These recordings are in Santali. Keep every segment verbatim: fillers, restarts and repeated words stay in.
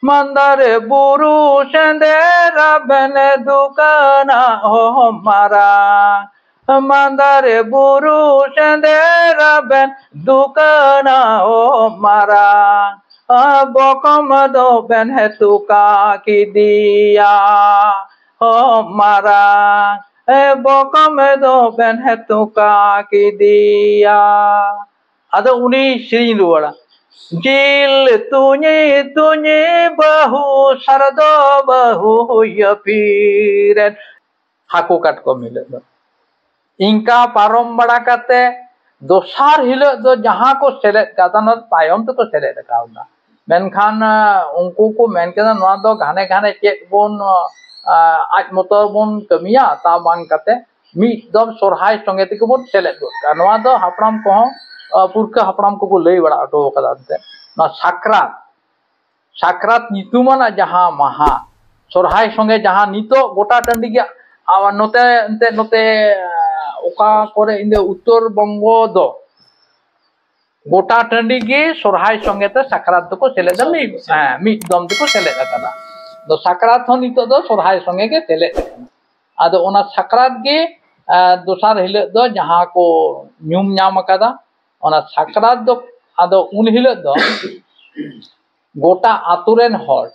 ᱢᱟᱱᱫᱟᱨᱮ ᱵᱩᱨᱩ ᱥᱮᱸᱫᱮᱨᱟ ᱵᱮᱱ ᱫᱩᱠᱟᱱᱟ ᱦᱚᱸ ᱢᱟᱨᱟᱝ᱾ ᱢᱟᱱᱫᱟᱨᱮ ᱵᱩᱨᱩ ᱥᱮᱸᱫᱮᱨᱟ ᱵᱮᱱ ᱫᱩᱠᱟᱱᱟ ᱦᱚᱸ ᱢᱟᱨᱟᱝ᱾ ᱵᱚᱠᱚᱢ ᱫᱚ ᱵᱮᱱ ᱦᱮᱛᱩᱠᱟ ᱠᱮᱫᱮᱭᱟ ᱦᱚᱸ ᱢᱟᱨᱟᱝ᱾ ᱵᱚᱠᱚᱢ ᱫᱚ ᱵᱮᱱ ᱦᱮᱛᱩᱠᱟ ᱠᱮᱫᱮᱭᱟ᱾ ᱟᱫᱚ ᱩᱱᱤ ᱥᱮᱨᱮᱧ ᱨᱩᱣᱟᱹᱲᱟ, ᱡᱤᱞ ᱛᱩᱧᱤ ᱛᱩᱧᱤ ᱵᱟᱹᱦᱩ ᱥᱟᱨᱫᱚ ᱵᱟᱹᱦᱩ ᱦᱩᱭ ᱟᱯᱷᱤᱨᱮᱱ ᱦᱟᱹᱠᱩ ᱠᱟᱴᱠᱚᱢ ᱦᱤᱞᱳᱜ ᱫᱚ᱾ ᱤᱱᱠᱟ ᱯᱟᱨᱚᱢ ᱵᱟᱲᱟ ᱠᱟᱛᱮ ᱫᱚᱥᱟᱨ ᱦᱤᱞᱳᱜ ᱫᱚ ᱡᱟᱦᱟᱸ ᱠᱚ ᱥᱮᱞᱮᱫ ᱠᱟᱫᱟ, ᱚᱱᱟ ᱛᱟᱭᱚᱢ ᱛᱮᱠᱚ ᱥᱮᱞᱮᱫ ᱠᱟᱣᱫᱟ᱾ ᱢᱮᱱᱠᱷᱟᱱ ᱟᱸ, ᱩᱱᱠᱩ ᱠᱚ ᱢᱮᱱ ᱠᱮᱫᱟ, ᱱᱚᱣᱟ ᱫᱚ ᱜᱷᱟᱱᱮ ᱜᱷᱟᱱᱮ ᱪᱮᱫ ᱵᱚᱱ ᱟᱸ, ᱟᱡ ᱢᱚᱛᱚ ᱵᱚᱱ ᱠᱟᱹᱢᱤᱭᱟ, ᱛᱟ ᱵᱟᱝ ᱠᱟᱛᱮ ᱢᱤᱫ ᱫᱚᱢ ᱥᱚᱨᱦᱟᱭ ᱥᱚᱸᱜᱮ ᱛᱮᱜᱮ ᱵᱚᱱ ᱥᱮᱞᱮᱫ ᱜᱚᱫ ᱠᱟᱜᱼᱟ᱾ ᱱᱚᱣᱟ ᱫᱚ ᱦᱟᱯᱲᱟᱢ ᱠᱚᱦᱚᱸ ᱟᱸ, ᱯᱩᱨᱠᱷᱟᱹ ᱦᱟᱯᱲᱟᱢ ᱠᱚᱠᱚ ᱞᱟᱹᱭ ᱵᱟᱲᱟ ᱦᱚᱴᱚ ᱠᱟᱫᱟ᱾ ᱮᱱᱛᱮ ᱱᱚᱣᱟ ᱥᱟᱠᱨᱟᱛ, ᱥᱟᱠᱨᱟᱛ ᱧᱩᱛᱩᱢᱟᱱᱟᱜ ᱡᱟᱦᱟᱸ ᱢᱟᱦᱟ, ᱥᱚᱨᱦᱟᱭ ᱥᱚᱸᱜᱮ ᱡᱟᱦᱟᱸ ᱱᱤᱛᱚᱜ ᱜᱚᱴᱟ ᱴᱟᱺᱰᱤ ᱜᱮ, ᱟᱨ ᱱᱚᱛᱮ ᱮᱱᱛᱮ ᱱᱚᱛᱮ ᱟᱸ, ᱚᱠᱟ ᱠᱚᱨᱮ ᱤᱧ ᱫᱚ ᱩᱛᱛᱚᱨ ᱵᱚᱝᱜᱚ ᱫᱚ ᱜᱚᱴᱟ ᱴᱟᱺᱰᱤ ᱜᱮ ᱥᱚᱨᱦᱟᱭ ᱥᱚᱸᱜᱮ ᱛᱮ ᱥᱟᱠᱨᱟᱛ ᱫᱚᱠᱚ ᱥᱮᱞᱮᱫᱟ, ᱢᱤᱫ, ᱦᱮᱸ, ᱢᱤᱫ ᱫᱚᱢ ᱛᱮᱠᱚ ᱥᱮᱞᱮᱫ ᱟᱠᱟᱫᱟ᱾ ᱟᱫᱚ ᱥᱟᱠᱨᱟᱛ ᱦᱚᱸ ᱱᱤᱛᱚᱜ ᱫᱚ ᱥᱚᱨᱦᱟᱭ ᱥᱚᱸᱜᱮ ᱜᱮ ᱥᱮᱞᱮᱫ ᱟᱠᱟᱱᱟ᱾ ᱟᱫᱚ ᱚᱱᱟ ᱥᱟᱠᱨᱟᱛ ᱜᱮ, ᱟᱸ, ᱫᱚᱥᱟᱨ ᱦᱤᱞᱳᱜ ᱫᱚ ᱡᱟᱦᱟᱸ ᱠᱚ ᱧᱩᱢ ᱧᱟᱢ ᱟᱠᱟᱫᱟ, ᱚᱱᱟ ᱥᱟᱠᱨᱟᱛ ᱫᱚ, ᱟᱫᱚ ᱩᱱ ᱦᱤᱞᱳᱜ ᱫᱚ ᱜᱚᱴᱟ ᱟᱛᱳ ᱨᱮᱱ ᱦᱚᱲ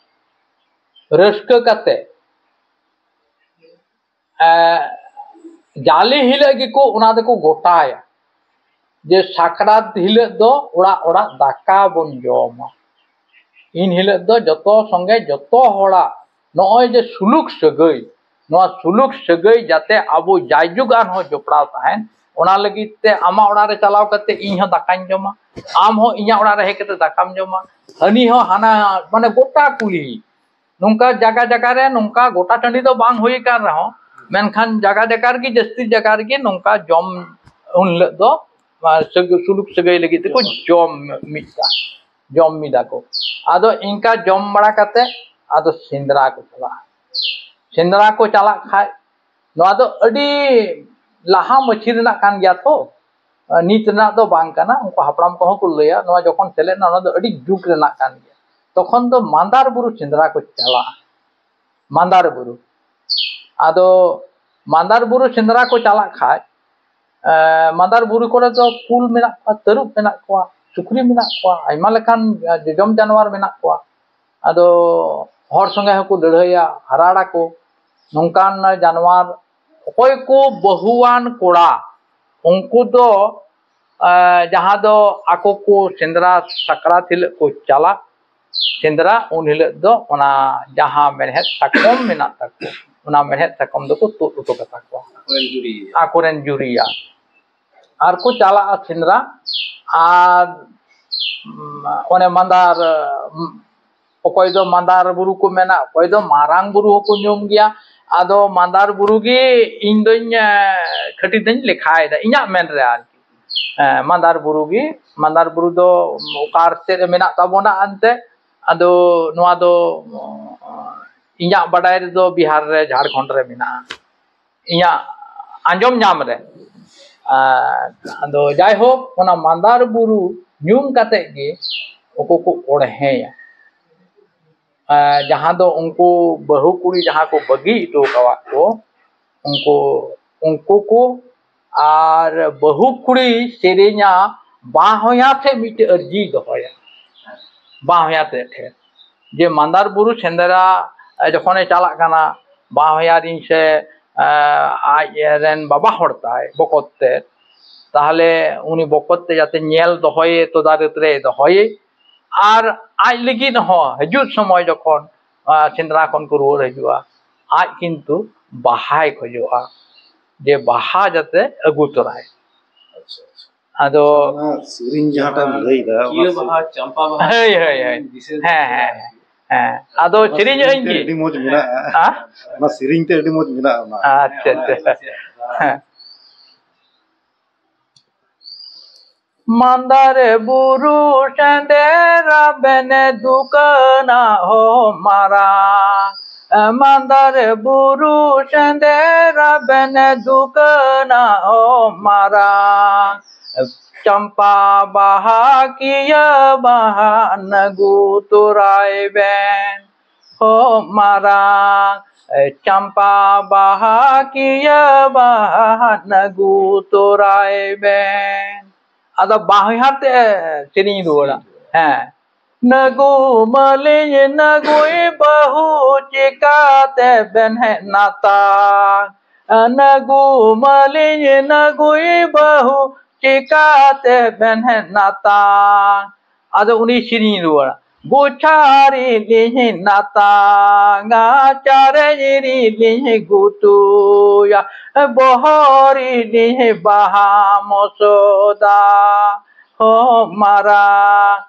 ᱨᱟᱹᱥᱠᱟᱹ ᱠᱟᱛᱮ ᱮ, ᱡᱟᱞᱮ ᱦᱤᱞᱳᱜ ᱜᱮᱠᱚ ᱚᱱᱟ ᱫᱚᱠᱚ ᱜᱚᱴᱟᱭᱟ ᱡᱮ ᱥᱟᱠᱨᱟᱛ ᱦᱤᱞᱳᱜ ᱫᱚ ᱚᱲᱟᱜ ᱚᱲᱟᱜ ᱫᱟᱠᱟ ᱵᱚᱱ ᱡᱚᱢᱟ᱾ ᱤᱱ ᱦᱤᱞᱳᱜ ᱫᱚ ᱡᱚᱛᱚ ᱥᱚᱸᱜᱮ ᱡᱚᱛᱚ ᱦᱚᱲᱟᱜ ᱱᱚᱜᱼᱚᱭ ᱡᱮ ᱥᱩᱞᱩᱠ ᱥᱟᱹᱜᱟᱹᱭ, ᱱᱚᱣᱟ ᱥᱩᱞᱩᱠ ᱥᱟᱹᱜᱟᱹᱭ ᱡᱟᱛᱮ ᱟᱵᱚ ᱡᱟᱭᱡᱩᱜᱽ ᱟᱨᱦᱚᱸ ᱡᱚᱯᱲᱟᱣ ᱛᱟᱦᱮᱱ, ᱚᱱᱟ ᱞᱟᱹᱜᱤᱫ ᱛᱮ ᱟᱢᱟᱜ ᱚᱲᱟᱜ ᱨᱮ ᱪᱟᱞᱟᱣ ᱠᱟᱛᱮ ᱤᱧ ᱦᱚᱸ ᱫᱟᱠᱟᱧ ᱡᱚᱢᱟ, ᱟᱢ ᱦᱚᱸ ᱤᱧᱟᱹᱜ ᱚᱲᱟᱜ ᱨᱮ ᱦᱮᱡ ᱠᱟᱛᱮ ᱫᱟᱠᱟᱢ ᱡᱚᱢᱟ, ᱦᱟᱹᱱᱤ ᱦᱚᱸ ᱦᱟᱱᱟ, ᱢᱟᱱᱮ ᱜᱚᱴᱟ ᱠᱩᱞᱦᱤ ᱱᱚᱝᱠᱟ ᱡᱟᱭᱜᱟ ᱡᱟᱭᱜᱟ ᱨᱮ, ᱱᱚᱝᱠᱟ ᱜᱚᱴᱟ ᱴᱟᱺᱰᱤ ᱫᱚ ᱵᱟᱝ ᱦᱩᱭ ᱟᱠᱟᱱ ᱨᱮᱦᱚᱸ, ᱢᱮᱱᱠᱷᱟᱱ ᱡᱟᱭᱜᱟ ᱡᱟᱭᱜᱟ ᱨᱮᱜᱮ, ᱡᱟᱹᱥᱛᱤ ᱡᱟᱭᱜᱟ ᱨᱮᱜᱮ ᱱᱚᱝᱠᱟ ᱡᱚᱢ ᱩᱱ ᱦᱤᱞᱳᱜ ᱫᱚ, ᱟᱨ ᱥᱟᱹᱜ-, ᱥᱩᱞᱩᱠ ᱥᱟᱹᱜᱟᱹᱭ ᱞᱟᱹᱜᱤᱫ ᱛᱮᱠᱚ ᱡᱚᱢ ᱢᱤᱫᱟ, ᱡᱚᱢ ᱢᱤᱫᱟ ᱠᱚ᱾ ᱟᱫᱚ ᱤᱱᱠᱟ ᱡᱚᱢ ᱵᱟᱲᱟ ᱠᱟᱛᱮ ᱟᱫᱚ ᱥᱮᱸᱫᱽᱨᱟ ᱠᱚ ᱪᱟᱞᱟᱜᱼᱟ᱾ ᱥᱮᱸᱫᱽᱨᱟ ᱠᱚ ᱪᱟᱞᱟᱜ ᱠᱷᱟᱡ ᱱᱚᱣᱟ ᱫᱚ ᱟᱹᱰᱤ ᱞᱟᱦᱟ ᱢᱟᱹᱪᱷᱤ ᱨᱮᱱᱟᱜ ᱠᱟᱱ ᱜᱮᱭᱟ ᱛᱚ, ᱱᱤᱛ ᱨᱮᱱᱟᱜ ᱫᱚ ᱵᱟᱝ ᱠᱟᱱᱟ᱾ ᱩᱱᱠᱩ ᱦᱟᱯᱲᱟᱢ ᱠᱚᱦᱚᱸ ᱠᱚ ᱞᱟᱹᱭᱟ, ᱱᱚᱣᱟ ᱡᱚᱠᱷᱚᱱ ᱥᱮᱞᱮᱫ ᱮᱱᱟ, ᱚᱱᱟ ᱫᱚ ᱟᱹᱰᱤ ᱡᱩᱜᱽ ᱨᱮᱱᱟᱜ ᱠᱟᱱ ᱜᱮᱭᱟ᱾ ᱛᱚᱠᱷᱚᱱ ᱫᱚ ᱢᱟᱱᱫᱟᱨ ᱵᱩᱨᱩ ᱥᱮᱸᱫᱽᱨᱟ ᱠᱚ ᱪᱟᱞᱟᱜᱼᱟ᱾ ᱢᱟᱱᱫᱟᱨ ᱵᱩᱨᱩ᱾ ᱟᱫᱚ ᱢᱟᱱᱫᱟᱨ ᱵᱩᱨᱩ ᱥᱮᱸᱫᱽᱨᱟ ᱠᱚ ᱪᱟᱞᱟᱜ ᱠᱷᱟᱡ, ᱮ, ᱢᱟᱱᱫᱟᱨ ᱵᱩᱨᱩ ᱠᱚᱨᱮ ᱫᱚ ᱠᱩᱞ ᱢᱮᱱᱟᱜ ᱠᱚᱣᱟ, ᱛᱟᱹᱨᱩᱵ ᱢᱮᱱᱟᱜ ᱠᱚᱣᱟ, ᱥᱩᱠᱨᱤ ᱢᱮᱱᱟᱜ ᱠᱚᱣᱟ, ᱟᱭᱢᱟ ᱞᱮᱠᱟᱱ ᱡᱚᱡᱚᱢ ᱡᱟᱱᱣᱟᱨ ᱢᱮᱱᱟᱜ ᱠᱚᱣᱟ᱾ ᱟᱫᱚ ᱦᱚᱲ ᱥᱚᱸᱜᱮ ᱦᱚᱸᱠᱚ ᱞᱟᱹᱲᱦᱟᱹᱭᱟ, ᱦᱟᱨᱟᱲ ᱟᱠᱚ᱾ ᱱᱚᱝᱠᱟᱱ ᱡᱟᱱᱣᱟᱨ, ᱚᱠᱚᱭ ᱠᱚ ᱵᱟᱹᱦᱩᱣᱟᱱ ᱠᱚᱲᱟ, ᱩᱱᱠᱩ ᱫᱚ, ᱮ, ᱡᱟᱦᱟᱸ ᱫᱚ ᱟᱠᱚ ᱠᱚ ᱥᱮᱸᱫᱽᱨᱟ ᱥᱟᱠᱨᱟᱛ ᱦᱤᱞᱳᱜ ᱠᱚ ᱪᱟᱞᱟᱜ, ᱥᱮᱸᱫᱽᱨᱟ, ᱩᱱ ᱦᱤᱞᱳᱜ ᱫᱚ ᱚᱱᱟ ᱡᱟᱦᱟᱸ ᱢᱮᱲᱦᱮᱫ ᱥᱟᱠᱚᱢ ᱢᱮᱱᱟᱜ ᱛᱟᱠᱚ, ᱚᱱᱟ ᱢᱮᱲᱦᱮᱫ ᱥᱟᱠᱚᱢ ᱫᱚᱠᱚ ᱛᱩᱫ ᱦᱚᱴᱚ ᱠᱟᱛᱟ ᱠᱚᱣᱟ ᱟᱠᱚᱨᱮᱱ ᱡᱩᱨᱤ᱾ ᱟᱠᱚᱨᱮᱱ ᱡᱩᱨᱤᱭᱟ᱾ ᱟᱨ ᱠᱚ ᱪᱟᱞᱟᱜᱼᱟ ᱥᱮᱸᱫᱽᱨᱟ᱾ ᱟᱨ, ᱩᱢ, ᱚᱱᱮ ᱢᱟᱱᱫᱟᱨ, ᱩᱢ, ᱚᱠᱚᱭ ᱫᱚ ᱢᱟᱱᱫᱟᱨ ᱵᱩᱨᱩ ᱠᱚ ᱢᱮᱱᱟ, ᱚᱠᱚᱭ ᱫᱚ ᱢᱟᱨᱟᱝ ᱵᱩᱨᱩ ᱦᱚᱸᱠᱚ ᱧᱩᱢ ᱜᱮᱭᱟ᱾ ᱟᱫᱚ ᱢᱟᱱᱫᱟᱨ ᱵᱩᱨᱩ ᱜᱮ ᱤᱧ ᱫᱚᱧ, ᱮ, ᱠᱟᱹᱴᱤᱡ ᱫᱚᱧ ᱞᱮᱠᱷᱟᱭᱮᱫᱟ ᱤᱧᱟᱹᱜ ᱢᱮᱱ ᱨᱮ ᱟᱨᱠᱤ᱾ ᱦᱮᱸ, ᱢᱟᱱᱫᱟᱨ ᱵᱩᱨᱩ ᱜᱮ, ᱢᱟᱱᱫᱟᱨ ᱵᱩᱨᱩ ᱫᱚ ᱚᱠᱟ ᱥᱮᱫ ᱨᱮ ᱢᱮᱱᱟᱜ ᱛᱟᱵᱚᱱᱟ ᱮᱱᱛᱮ? ᱟᱫᱚ ᱱᱚᱣᱟ ᱫᱚ, ᱚ, ᱤᱧᱟᱹᱜ ᱵᱟᱰᱟᱭ ᱨᱮᱫᱚ ᱵᱤᱦᱟᱨ ᱨᱮ, ᱡᱷᱟᱲᱠᱷᱚᱸᱰ ᱨᱮ ᱢᱮᱱᱟᱜᱼᱟ, ᱤᱧᱟᱹᱜ ᱟᱸᱡᱚᱢ ᱧᱟᱢ ᱨᱮ᱾ ᱟᱨ ᱟᱫᱚ ᱡᱟᱭᱦᱳᱠ, ᱚᱱᱟ ᱢᱟᱱᱫᱟᱨ ᱵᱩᱨᱩ ᱧᱩᱢ ᱠᱟᱛᱮ ᱜᱮ ᱩᱱᱠᱩ ᱠᱚ ᱚᱬᱦᱮᱭᱟ᱾ ᱟᱨ ᱡᱟᱦᱟᱸ ᱫᱚ ᱩᱱᱠᱩ ᱵᱟᱹᱦᱩ ᱠᱩᱲᱤ ᱡᱟᱦᱟᱸ ᱠᱚ ᱵᱟᱹᱜᱤ ᱦᱚᱴᱚ ᱟᱠᱟᱫ ᱠᱚ, ᱩᱱᱠᱩ, ᱩᱱᱠᱩ ᱠᱚ ᱟᱨ ᱵᱟᱹᱦᱩ ᱠᱩᱲᱤ ᱥᱮᱨᱮᱧᱟ, ᱵᱟᱦᱚᱧᱦᱟᱨ ᱴᱷᱮᱱ ᱢᱤᱫᱴᱮᱡ ᱟᱹᱨᱡᱤᱭ ᱫᱚᱦᱚᱭᱟ᱾ ᱵᱟᱦᱚᱧᱦᱟᱨ ᱴᱷᱮᱱ, ᱡᱮ ᱢᱟᱱᱫᱟᱨ ᱵᱩᱨᱩ ᱥᱮᱸᱫᱽᱨᱟ, ᱮ, ᱡᱚᱠᱷᱚᱱᱮ ᱪᱟᱞᱟᱜ ᱠᱟᱱᱟ, ᱵᱟᱦᱚᱧᱦᱟᱨᱤᱧ ᱥᱮ, ᱮ, ᱟᱡ ᱨᱮᱱ ᱵᱟᱵᱟ ᱦᱚᱲ ᱛᱟᱭ ᱵᱚᱠᱚᱛ ᱛᱮ, ᱛᱟᱦᱚᱞᱮ ᱩᱱᱤ ᱵᱚᱠᱚᱛ ᱛᱮ ᱡᱟᱛᱮ ᱧᱮᱞ ᱫᱚᱦᱚᱭᱮ, ᱛᱚᱫᱟᱨᱚᱛ ᱨᱮ ᱫᱚᱦᱚᱭᱮ᱾ ᱟᱨ ᱟᱡ ᱞᱟᱹᱜᱤᱫ ᱦᱚᱸ ᱦᱤᱡᱩᱜ ᱥᱚᱢᱚᱭ ᱡᱚᱠᱷᱚᱱ, ᱟ, ᱥᱮᱸᱫᱽᱨᱟ ᱠᱷᱚᱱ ᱠᱚ ᱨᱩᱣᱟᱹᱲ ᱦᱤᱡᱩᱜᱼᱟ, ᱟᱡ ᱠᱤᱱᱛᱩ ᱵᱟᱦᱟᱭ ᱠᱷᱚᱡᱚᱜᱼᱟ, ᱡᱮ ᱵᱟᱦᱟ ᱡᱟᱛᱮ ᱟᱹᱜᱩ ᱛᱚᱨᱟᱭ᱾ ᱟᱫᱚ ᱚᱱᱟ ᱥᱮᱨᱮᱧ ᱡᱟᱦᱟᱸᱴᱟᱜ ᱮᱢ ᱞᱟᱹᱭᱫᱟ, ᱚᱱᱟ ᱠᱤᱭᱟᱹ ᱵᱟᱦᱟ, ᱪᱟᱢᱯᱟ ᱵᱟᱦᱟ᱾ ᱦᱳᱭ, ᱦᱳᱭ, ᱦᱳᱭ᱾ ᱵᱤᱥᱮᱥ ᱦᱮᱸ, ᱦᱮᱸ, ᱦᱮᱸ᱾ ᱟᱫᱚ ᱚᱱᱟ ᱥᱮᱨᱮᱧ ᱥᱮᱨᱮᱧ ᱟᱹᱧ ᱛᱮ ᱜᱮ᱾ ᱟᱹᱰᱤ ᱢᱚᱡᱽ ᱢᱮᱱᱟᱜᱼᱟ᱾ ᱦᱮᱸ? ᱚᱱᱟ ᱥᱮᱨᱮᱧ ᱛᱮ ᱟᱹᱰᱤ ᱢᱚᱡᱽ ᱢᱮᱱᱟᱜᱼᱟ ᱚᱱᱟ᱾ ᱟᱪᱪᱷᱟ, ᱟᱪᱪᱷᱟ᱾ ᱦᱮᱸ᱾ ᱢᱟᱱᱫᱟᱨ ᱵᱩᱨᱩ ᱥᱮᱸᱫᱮᱨᱟ ᱵᱮᱱ ᱫᱩᱠᱟᱹᱱᱟ ᱦᱚ ᱢᱟᱨᱟᱝ᱾ ᱢᱟᱱᱫᱟᱨ ᱵᱩᱨᱩ ᱥᱮᱸᱫᱮᱨᱟ ᱵᱮᱱ ᱫᱩᱠᱟᱹᱱᱟ ᱦᱚ ᱢᱟᱨᱟᱝ᱾ ᱪᱟᱢᱯᱟ ᱵᱟᱦᱟ ᱠᱤᱭᱟᱹ ᱵᱟᱦᱟ ᱱᱟᱹᱜᱩ ᱛᱚᱨᱟᱭ ᱵᱮᱱ᱾ ᱦᱚ ᱢᱟᱨᱟᱝ ᱪᱟᱢᱯᱟ ᱵᱟᱦᱟ ᱠᱤᱭᱟᱹ ᱵᱟᱦᱟ ᱱᱟᱹᱜᱩ ᱛᱚᱨᱟᱭ ᱵᱮᱱ᱾ ᱟᱫᱚ ᱵᱟᱦᱧᱦᱟᱨ ᱛᱮ ᱥᱮᱨᱮᱧ ᱨᱩᱣᱟᱹᱲᱟ᱾ ᱦᱮᱸ᱾ ᱱᱟᱹᱜᱩ ᱢᱟᱹᱞᱤᱧ ᱱᱟᱹᱜᱩᱭ ᱵᱟᱹᱦᱩ ᱪᱤᱠᱟᱛᱮ ᱵᱮᱱ ᱦᱮᱡ ᱱᱟᱛᱟ? ᱱᱟᱹᱜᱩ ᱢᱟᱹᱞᱤᱧ ᱱᱟᱹᱜᱩᱭ ᱵᱟᱹᱦᱩ ᱪᱤᱠᱟᱛᱮ ᱵᱮᱱ ᱦᱮᱡ ᱱᱟᱛᱟ? ᱟᱫᱚ ᱩᱱᱤ ᱥᱮᱨᱮᱧ ᱨᱩᱣᱟᱹᱲᱟ᱾ ᱜᱚᱪᱷᱟᱨᱤ ᱞᱤᱧ ᱱᱟᱛᱟᱝᱟ, ᱪᱟᱨᱮᱡ ᱨᱤᱞᱤᱧ ᱜᱩᱛᱩᱭᱟ, ᱵᱚᱦᱚᱨᱤ ᱞᱤᱧ ᱵᱟᱦᱟ ᱢᱚᱥᱚᱫᱟ᱾ ᱦᱚ ᱢᱟᱨᱟᱝ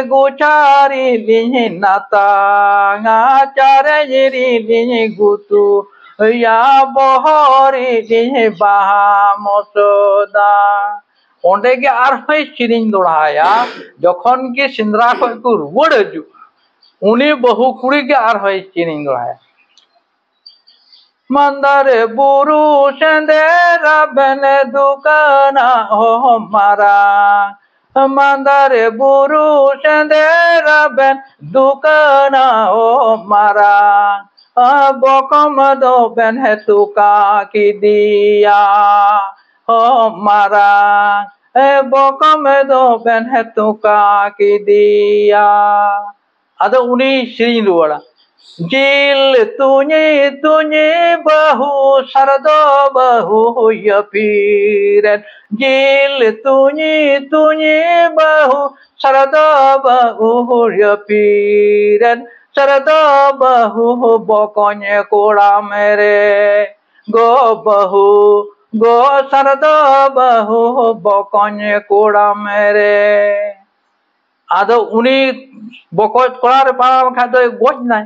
ᱜᱚᱪᱷᱟᱨᱤᱞᱤᱧ ᱱᱟᱛᱟᱝᱟ, ᱪᱟᱨᱮᱡ ᱨᱤᱞᱤᱧ ᱜᱩᱛᱩᱭᱟ, ᱵᱚᱦᱚᱨᱤᱞᱤᱧ ᱵᱟᱦᱟ ᱢᱚᱥᱚᱫᱟ᱾ ᱚᱸᱰᱮ ᱜᱮ ᱟᱨᱦᱚᱸᱭ ᱥᱮᱨᱮᱧ ᱫᱚᱲᱦᱟᱭᱟ᱾ ᱡᱚᱠᱷᱚᱱ ᱜᱮ ᱥᱮᱸᱫᱽᱨᱟ ᱠᱷᱚᱱ ᱠᱚ ᱨᱩᱣᱟᱹᱲ ᱦᱤᱡᱩᱜ, ᱩᱱᱤ ᱵᱟᱹᱦᱩ ᱠᱩᱲᱤ ᱜᱮ ᱟᱨᱦᱚᱸᱭ ᱥᱮᱨᱮᱧ ᱫᱚᱲᱦᱟᱭᱟ᱾ ᱢᱟᱱᱫᱟᱨᱮ ᱵᱩᱨᱩ ᱥᱮᱸᱫᱽᱨᱟ ᱵᱮᱱ ᱫᱩᱠᱟᱹᱱᱟ ᱦᱚ ᱢᱟᱨᱟᱝ᱾ ᱢᱟᱱᱫᱟᱨᱮ ᱵᱩᱨᱩ ᱥᱮᱸᱫᱽᱨᱟ ᱵᱮᱱ ᱫᱩᱠᱟᱹᱱᱟ ᱦᱚ ᱢᱟᱨᱟᱝ᱾ ᱵᱚᱠᱚᱢ ᱫᱚ ᱵᱮᱱ ᱛᱩᱠᱟ ᱠᱮᱫᱮᱭᱟ ᱦᱚ ᱢᱟᱨᱟᱝ᱾ ᱵᱚᱠᱚᱢ ᱫᱚ ᱵᱮᱱ ᱛᱩᱠᱟ ᱠᱮᱫᱮᱭᱟ᱾ ᱟᱫᱚ ᱩᱱᱤ ᱥᱮᱨᱮᱧ ᱨᱩᱣᱟᱹᱲᱟ᱾ ᱡᱤᱞ ᱛᱩᱧᱤ ᱛᱩᱧᱤ ᱵᱟᱹᱦᱩ ᱥᱟᱨᱫᱚ ᱵᱟᱹᱦᱩ ᱭᱟᱹᱯᱤᱨᱮᱱ᱾ ᱡᱤᱞ ᱛᱩᱧᱤ ᱛᱩᱧᱤ ᱵᱟᱹᱦᱩ ᱥᱟᱨᱫᱚ ᱵᱟᱹᱦᱩ ᱭᱟᱹᱯᱤᱨᱮᱱ᱾ ᱥᱟᱨᱫᱚ ᱵᱟᱹᱦᱩ ᱵᱚᱠᱚᱧ ᱠᱚᱲᱟᱢ ᱨᱮ᱾ ᱜᱚ ᱵᱟᱹᱦᱩ ᱜᱚ ᱥᱟᱨᱫᱚ ᱵᱟᱹᱦᱩ ᱵᱚᱠᱚᱧ ᱠᱚᱲᱟᱢ ᱨᱮ᱾ ᱟᱫᱚ ᱩᱱᱤ ᱵᱚᱠᱚᱡ ᱠᱚᱲᱟ ᱨᱮ ᱯᱟᱲᱟᱣ ᱞᱮᱱᱠᱷᱟᱱ ᱫᱚᱭ ᱜᱚᱡ ᱮᱱᱟᱭ᱾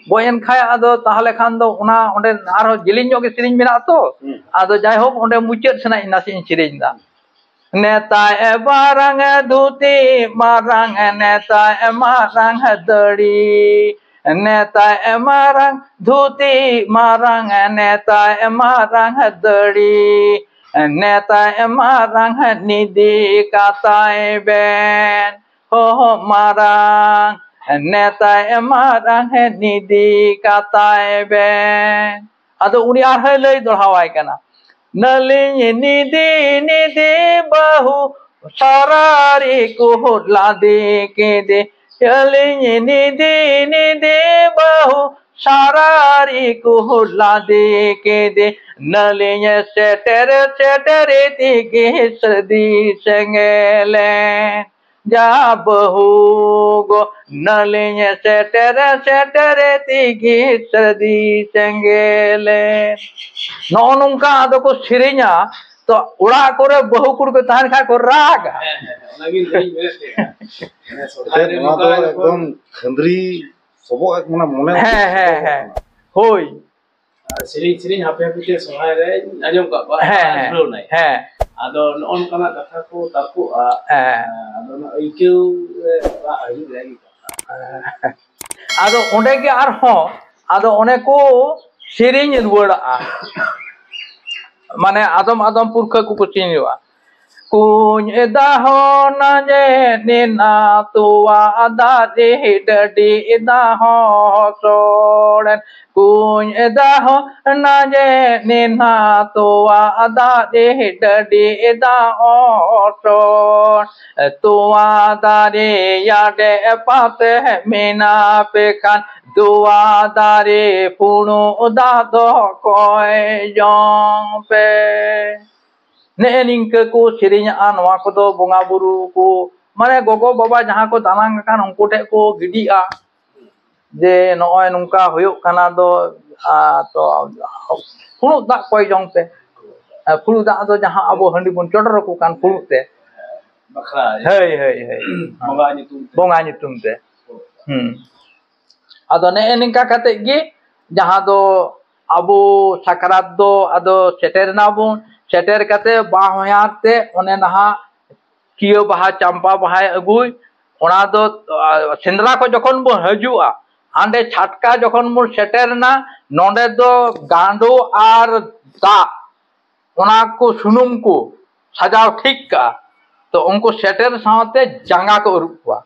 ᱜᱚᱡ ᱮᱱ ᱠᱷᱟᱱ ᱟᱫᱚ ᱛᱟᱦᱚᱞᱮ ᱠᱷᱟᱱ ᱫᱚ ᱚᱱᱟ ᱚᱸᱰᱮ ᱟᱨᱦᱚᱸ ᱡᱮᱞᱮᱧ ᱧᱚᱜ ᱜᱮ ᱥᱮᱨᱮᱧ ᱢᱮᱱᱟᱜᱼᱟ ᱛᱚ᱾ ᱦᱩᱸ᱾ ᱟᱫᱚ ᱡᱟᱭᱦᱳᱠ, ᱚᱸᱰᱮ ᱢᱩᱪᱟᱹᱫ ᱥᱮᱱᱟᱜ ᱤᱧ ᱱᱟᱥᱮ ᱤᱧ ᱥᱮᱨᱮᱧ ᱮᱫᱟ᱾ ᱱᱮᱛᱟᱭ ᱢᱟᱨᱟᱝ ᱫᱷᱩᱛᱤ ᱢᱟᱨᱟᱝ ᱱᱮᱛᱟᱭ ᱢᱟᱨᱟᱝ ᱫᱟᱲᱤ᱾ ᱱᱮᱛᱟᱭ ᱢᱟᱨᱟᱝ ᱫᱷᱩᱛᱤ ᱢᱟᱨᱟᱝ ᱱᱮᱛᱟᱭ ᱢᱟᱨᱟᱝ ᱫᱟᱲᱤ᱾ ᱱᱮᱛᱟᱭ ᱢᱟᱨᱟᱝ ᱱᱤᱫᱤ ᱠᱟᱛᱟᱭ ᱵᱮᱱ, ᱦᱚ ᱢᱟᱨᱟᱝ, ᱱᱮᱛᱟᱭ ᱢᱟᱨᱟᱝ ᱱᱤᱫᱤ ᱠᱟᱛᱟᱭ ᱵᱮᱱ᱾ ᱟᱫᱚ ᱩᱱᱤ ᱟᱨᱦᱚᱸᱭ ᱞᱟᱹᱭ ᱫᱚᱲᱦᱟᱣᱟᱭ ᱠᱟᱱᱟ, ᱱᱟᱹᱞᱤᱧ ᱱᱤᱫᱤ ᱱᱤᱫᱤ ᱵᱟᱹᱦᱩ ᱥᱟᱨᱟᱨᱤ ᱠᱩᱦᱩᱫ ᱞᱟᱫᱮ ᱠᱮᱫᱮ, ᱟᱹᱞᱤᱧ ᱱᱤᱫᱤ ᱱᱤᱫᱤ ᱵᱟᱹᱦᱩ ᱥᱟᱨᱟᱨᱤ ᱠᱩᱦᱩᱫ ᱞᱟᱫᱮ ᱠᱮᱫᱮ, ᱱᱟᱹᱞᱤᱧ ᱥᱮᱴᱮᱨ ᱥᱮᱴᱮᱨ ᱛᱮᱜᱮ ᱥᱟᱹᱨᱫᱤ ᱥᱮᱸᱜᱮᱞᱮ᱾ ᱡᱟ ᱵᱟᱹᱦᱩ ᱜᱚ, ᱱᱟᱹᱞᱤᱧ ᱥᱮᱴᱮᱨ ᱥᱮᱴᱮᱨ ᱛᱮᱜᱮ ᱥᱟᱹᱨᱫᱤ ᱥᱮᱸᱜᱮᱞᱮ᱾ ᱱᱚᱜᱼᱚ ᱱᱚᱝᱠᱟ ᱟᱫᱚ ᱠᱚ ᱥᱮᱨᱮᱧᱟ᱾ ᱛᱚ, ᱚᱲᱟᱜ ᱠᱚᱨᱮ ᱵᱟᱹᱦᱩ ᱠᱩᱲᱤ ᱠᱚ ᱛᱟᱦᱮᱱ ᱠᱷᱟᱱ ᱠᱚ ᱨᱟᱜᱟ᱾ ᱦᱮᱸ, ᱦᱮᱸ, ᱦᱮᱸ, ᱚᱱᱟᱜᱤᱧ ᱞᱟᱹᱭ ᱢᱮᱱᱮᱫ ᱛᱟᱦᱮᱸᱱᱟ᱾ ᱢᱟᱱᱮ ᱥᱚᱨᱦᱟᱭ ᱨᱮ ᱱᱚᱣᱟ ᱱᱚᱝᱠᱟ ᱫᱚ ᱡᱚᱠᱷᱚᱱ ᱮᱠᱫᱚᱢ ᱠᱷᱟᱹᱱᱫᱽᱨᱤ ᱥᱚᱵᱚᱜ, ᱢᱟᱱᱮ ᱢᱚᱱᱮ ᱦᱮᱸ, ᱦᱮᱸ, ᱦᱮᱸ᱾ ᱦᱳᱭ᱾ ᱟᱨ ᱥᱮᱨᱮᱧ, ᱥᱮᱨᱮᱧ ᱦᱟᱯᱮ ᱦᱟᱯᱮ ᱛᱮ ᱥᱚᱨᱦᱟᱭ ᱨᱮ ᱟᱸᱡᱚᱢ ᱠᱟᱜ ᱠᱚᱣᱟ, ᱦᱮᱸ, ᱟᱨ ᱦᱮᱸ, ᱫᱷᱩᱨᱟᱹᱣ ᱱᱟᱭ᱾ ᱦᱮᱸ᱾ ᱟᱫᱚ ᱱᱚᱜᱼᱚ ᱱᱚᱝᱠᱟᱱᱟᱜ ᱠᱟᱛᱷᱟ ᱠᱚ ᱛᱟᱨᱠᱚᱜᱼᱟ᱾ ᱦᱮᱸ᱾ ᱟᱫᱚ ᱚᱱᱟ ᱟᱹᱭᱠᱟᱹᱣ ᱨᱮ ᱨᱟᱜ ᱦᱤᱡᱩᱜ ᱨᱮᱭᱟᱜ ᱜᱮ ᱠᱟᱛᱷᱟ᱾ ᱟᱫᱚ ᱚᱸᱰᱮ ᱜᱮ ᱟᱨᱦᱚᱸ, ᱟᱫᱚ ᱚᱱᱮ ᱠᱚ ᱥᱮᱨᱮᱧ ᱨᱩᱣᱟᱹᱲᱟᱜᱼᱟ᱾ ᱢᱟᱱᱮ ᱟᱫᱚᱢ ᱟᱫᱚᱢ ᱯᱩᱨᱠᱷᱟᱹ ᱠᱚᱠᱚ ᱥᱮᱨᱮᱧ ᱨᱩᱣᱟᱹᱲᱟ᱾ ᱠᱩᱧ ᱫᱟᱜ ᱦᱚᱸ ᱟᱸᱡᱮᱫ ᱮᱱᱟ, ᱛᱚᱣᱟ ᱫᱟᱨᱮ ᱰᱟᱹᱰᱤ ᱫᱟᱜ ᱦᱚᱸ ᱥᱚᱲᱮᱱ᱾ ᱠᱩᱧ ᱫᱟᱜ ᱦᱚᱸ ᱟᱸᱡᱮᱫ ᱮᱱᱟ, ᱛᱚᱣᱟ ᱫᱟᱨᱮ ᱰᱟᱹᱰᱤ ᱫᱟᱜ ᱦᱚᱸ ᱥᱚᱲ᱾ ᱛᱚᱣᱟ ᱫᱟᱨᱮ ᱟᱰᱮ ᱯᱟᱥᱮ ᱢᱮᱱᱟᱜ ᱯᱮ ᱠᱷᱟᱱ, ᱛᱚᱣᱟ ᱫᱟᱨᱮ ᱯᱷᱩᱲᱩᱜ ᱫᱟᱜ ᱫᱚ ᱠᱚᱭ ᱡᱚᱝ ᱯᱮ᱾ ᱱᱮᱜᱼᱮ ᱱᱤᱝᱠᱟᱹ ᱠᱚ ᱥᱮᱨᱮᱧᱟᱜᱼᱟ᱾ ᱱᱚᱣᱟ ᱠᱚᱫᱚ ᱵᱚᱸᱜᱟ ᱵᱩᱨᱩ ᱠᱚ, ᱢᱟᱱᱮ ᱜᱚᱜᱚ ᱵᱟᱵᱟ ᱡᱟᱦᱟᱸ ᱠᱚ ᱫᱟᱱᱟᱝ ᱟᱠᱟᱱ ᱩᱱᱠᱩ ᱴᱷᱮᱱ ᱠᱚ ᱜᱤᱰᱤᱜᱼᱟ, ᱡᱮ ᱱᱚᱜᱼᱚᱭ ᱱᱚᱝᱠᱟ ᱦᱩᱭᱩᱜ ᱠᱟᱱᱟ ᱫᱚ, ᱟ, ᱛᱚ ᱯᱷᱩᱲᱩᱜ ᱫᱟᱜ ᱠᱚᱭ ᱡᱚᱝ ᱯᱮ᱾ ᱟ, ᱯᱷᱩᱲᱩᱜ ᱫᱟᱜ ᱫᱚ ᱡᱟᱦᱟᱸ ᱟᱵᱚ ᱦᱟᱺᱰᱤ ᱵᱚᱱ ᱪᱚᱰᱚᱨ ᱟᱠᱚ ᱠᱟᱱ ᱯᱷᱩᱲᱩᱜ ᱛᱮ᱾ ᱵᱟᱠᱷᱨᱟ᱾ ᱦᱳᱭ, ᱦᱳᱭ, ᱦᱳᱭ᱾ ᱵᱚᱸᱜᱟ ᱧᱩᱛᱩᱢ ᱛᱮ᱾ ᱵᱚᱸᱜᱟ ᱧᱩᱛᱩᱢ ᱛᱮ᱾ ᱦᱩᱸ᱾ ᱟᱫᱚ ᱱᱮᱜᱼᱮ ᱱᱤᱝᱠᱟ ᱠᱟᱛᱮ ᱜᱮ ᱡᱟᱦᱟᱸ ᱫᱚ ᱟᱵᱚ ᱥᱟᱠᱨᱟᱛ ᱫᱚ ᱟᱫᱚ ᱥᱮᱴᱮᱨ ᱮᱱᱟ ᱵᱚᱱ, ᱥᱮᱴᱮᱨ ᱠᱟᱛᱮ ᱵᱟᱦᱚᱧᱦᱟᱨ ᱛᱮ ᱚᱱᱮ ᱱᱟᱦᱟᱜ ᱠᱤᱭᱟᱹ ᱵᱟᱦᱟ, ᱪᱟᱢᱯᱟ ᱵᱟᱦᱟᱭ ᱟᱹᱜᱩᱭ, ᱚᱱᱟ ᱫᱚ, ᱟ, ᱥᱮᱸᱫᱽᱨᱟ ᱠᱷᱚᱱ ᱡᱚᱠᱷᱚᱱ ᱵᱚᱱ ᱦᱤᱡᱩᱜᱼᱟ, ᱦᱟᱸᱰᱮ ᱪᱷᱟᱴᱠᱟ ᱡᱚᱠᱷᱚᱱ ᱵᱚᱱ ᱥᱮᱴᱮᱨ ᱮᱱᱟ, ᱱᱚᱰᱮ ᱫᱚ ᱜᱟᱸᱰᱚ ᱟᱨ ᱫᱟᱜ, ᱚᱱᱟ ᱠᱚ ᱥᱩᱱᱩᱢ ᱠᱚ ᱥᱟᱡᱟᱣ ᱴᱷᱤᱠ ᱠᱟᱜᱼᱟ᱾ ᱛᱚ ᱩᱱᱠᱩ ᱥᱮᱴᱮᱨ ᱥᱟᱶᱛᱮ ᱡᱟᱸᱜᱟ ᱠᱚ ᱟᱹᱨᱩᱵ ᱠᱚᱣᱟ᱾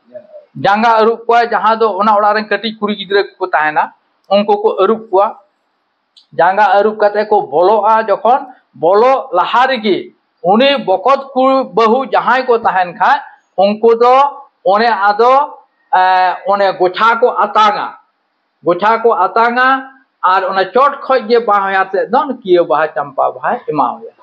ᱡᱟᱸᱜᱟ ᱟᱹᱨᱩᱵ ᱠᱚᱣᱟ, ᱡᱟᱦᱟᱸ ᱫᱚ ᱚᱱᱟ ᱚᱲᱟᱜ ᱨᱮᱱ ᱠᱟᱹᱴᱤᱡ ᱠᱩᱲᱤ ᱜᱤᱫᱽᱨᱟᱹ ᱠᱚᱠᱚ ᱛᱟᱦᱮᱱᱟ, ᱩᱱᱠᱩ ᱠᱚ ᱟᱹᱨᱩᱵ ᱠᱚᱣᱟ᱾ ᱡᱟᱸᱜᱟ ᱟᱹᱨᱩᱵ ᱠᱟᱛᱮ ᱠᱚ ᱵᱚᱞᱚᱜᱼᱟ᱾ ᱡᱚᱠᱷᱚᱱ ᱵᱚᱞᱚᱜ ᱞᱟᱦᱟ ᱨᱮᱜᱮ ᱩᱱᱤ ᱵᱚᱠᱚᱛ ᱠᱩᱲᱤ ᱵᱟᱹᱦᱩ ᱡᱟᱦᱟᱸᱭ ᱠᱚ ᱛᱟᱦᱮᱱ ᱠᱷᱟᱡ, ᱩᱱᱠᱩ ᱫᱚ ᱚᱱᱮ ᱟᱫᱚ, ᱮ, ᱚᱱᱮ ᱜᱚᱪᱷᱟ ᱠᱚ ᱟᱛᱟᱝᱟ᱾ ᱜᱚᱪᱷᱟ ᱠᱚ ᱟᱛᱟᱝᱟ ᱟᱨ ᱚᱱᱟ ᱪᱚᱴ ᱠᱷᱚᱡ ᱜᱮ ᱵᱟᱦᱟ ᱛᱮᱫ ᱫᱚ ᱠᱤᱭᱟᱹ ᱵᱟᱦᱟ ᱪᱟᱢᱯᱟ ᱵᱟᱦᱟᱭ ᱮᱢᱟᱣᱟᱭᱟ᱾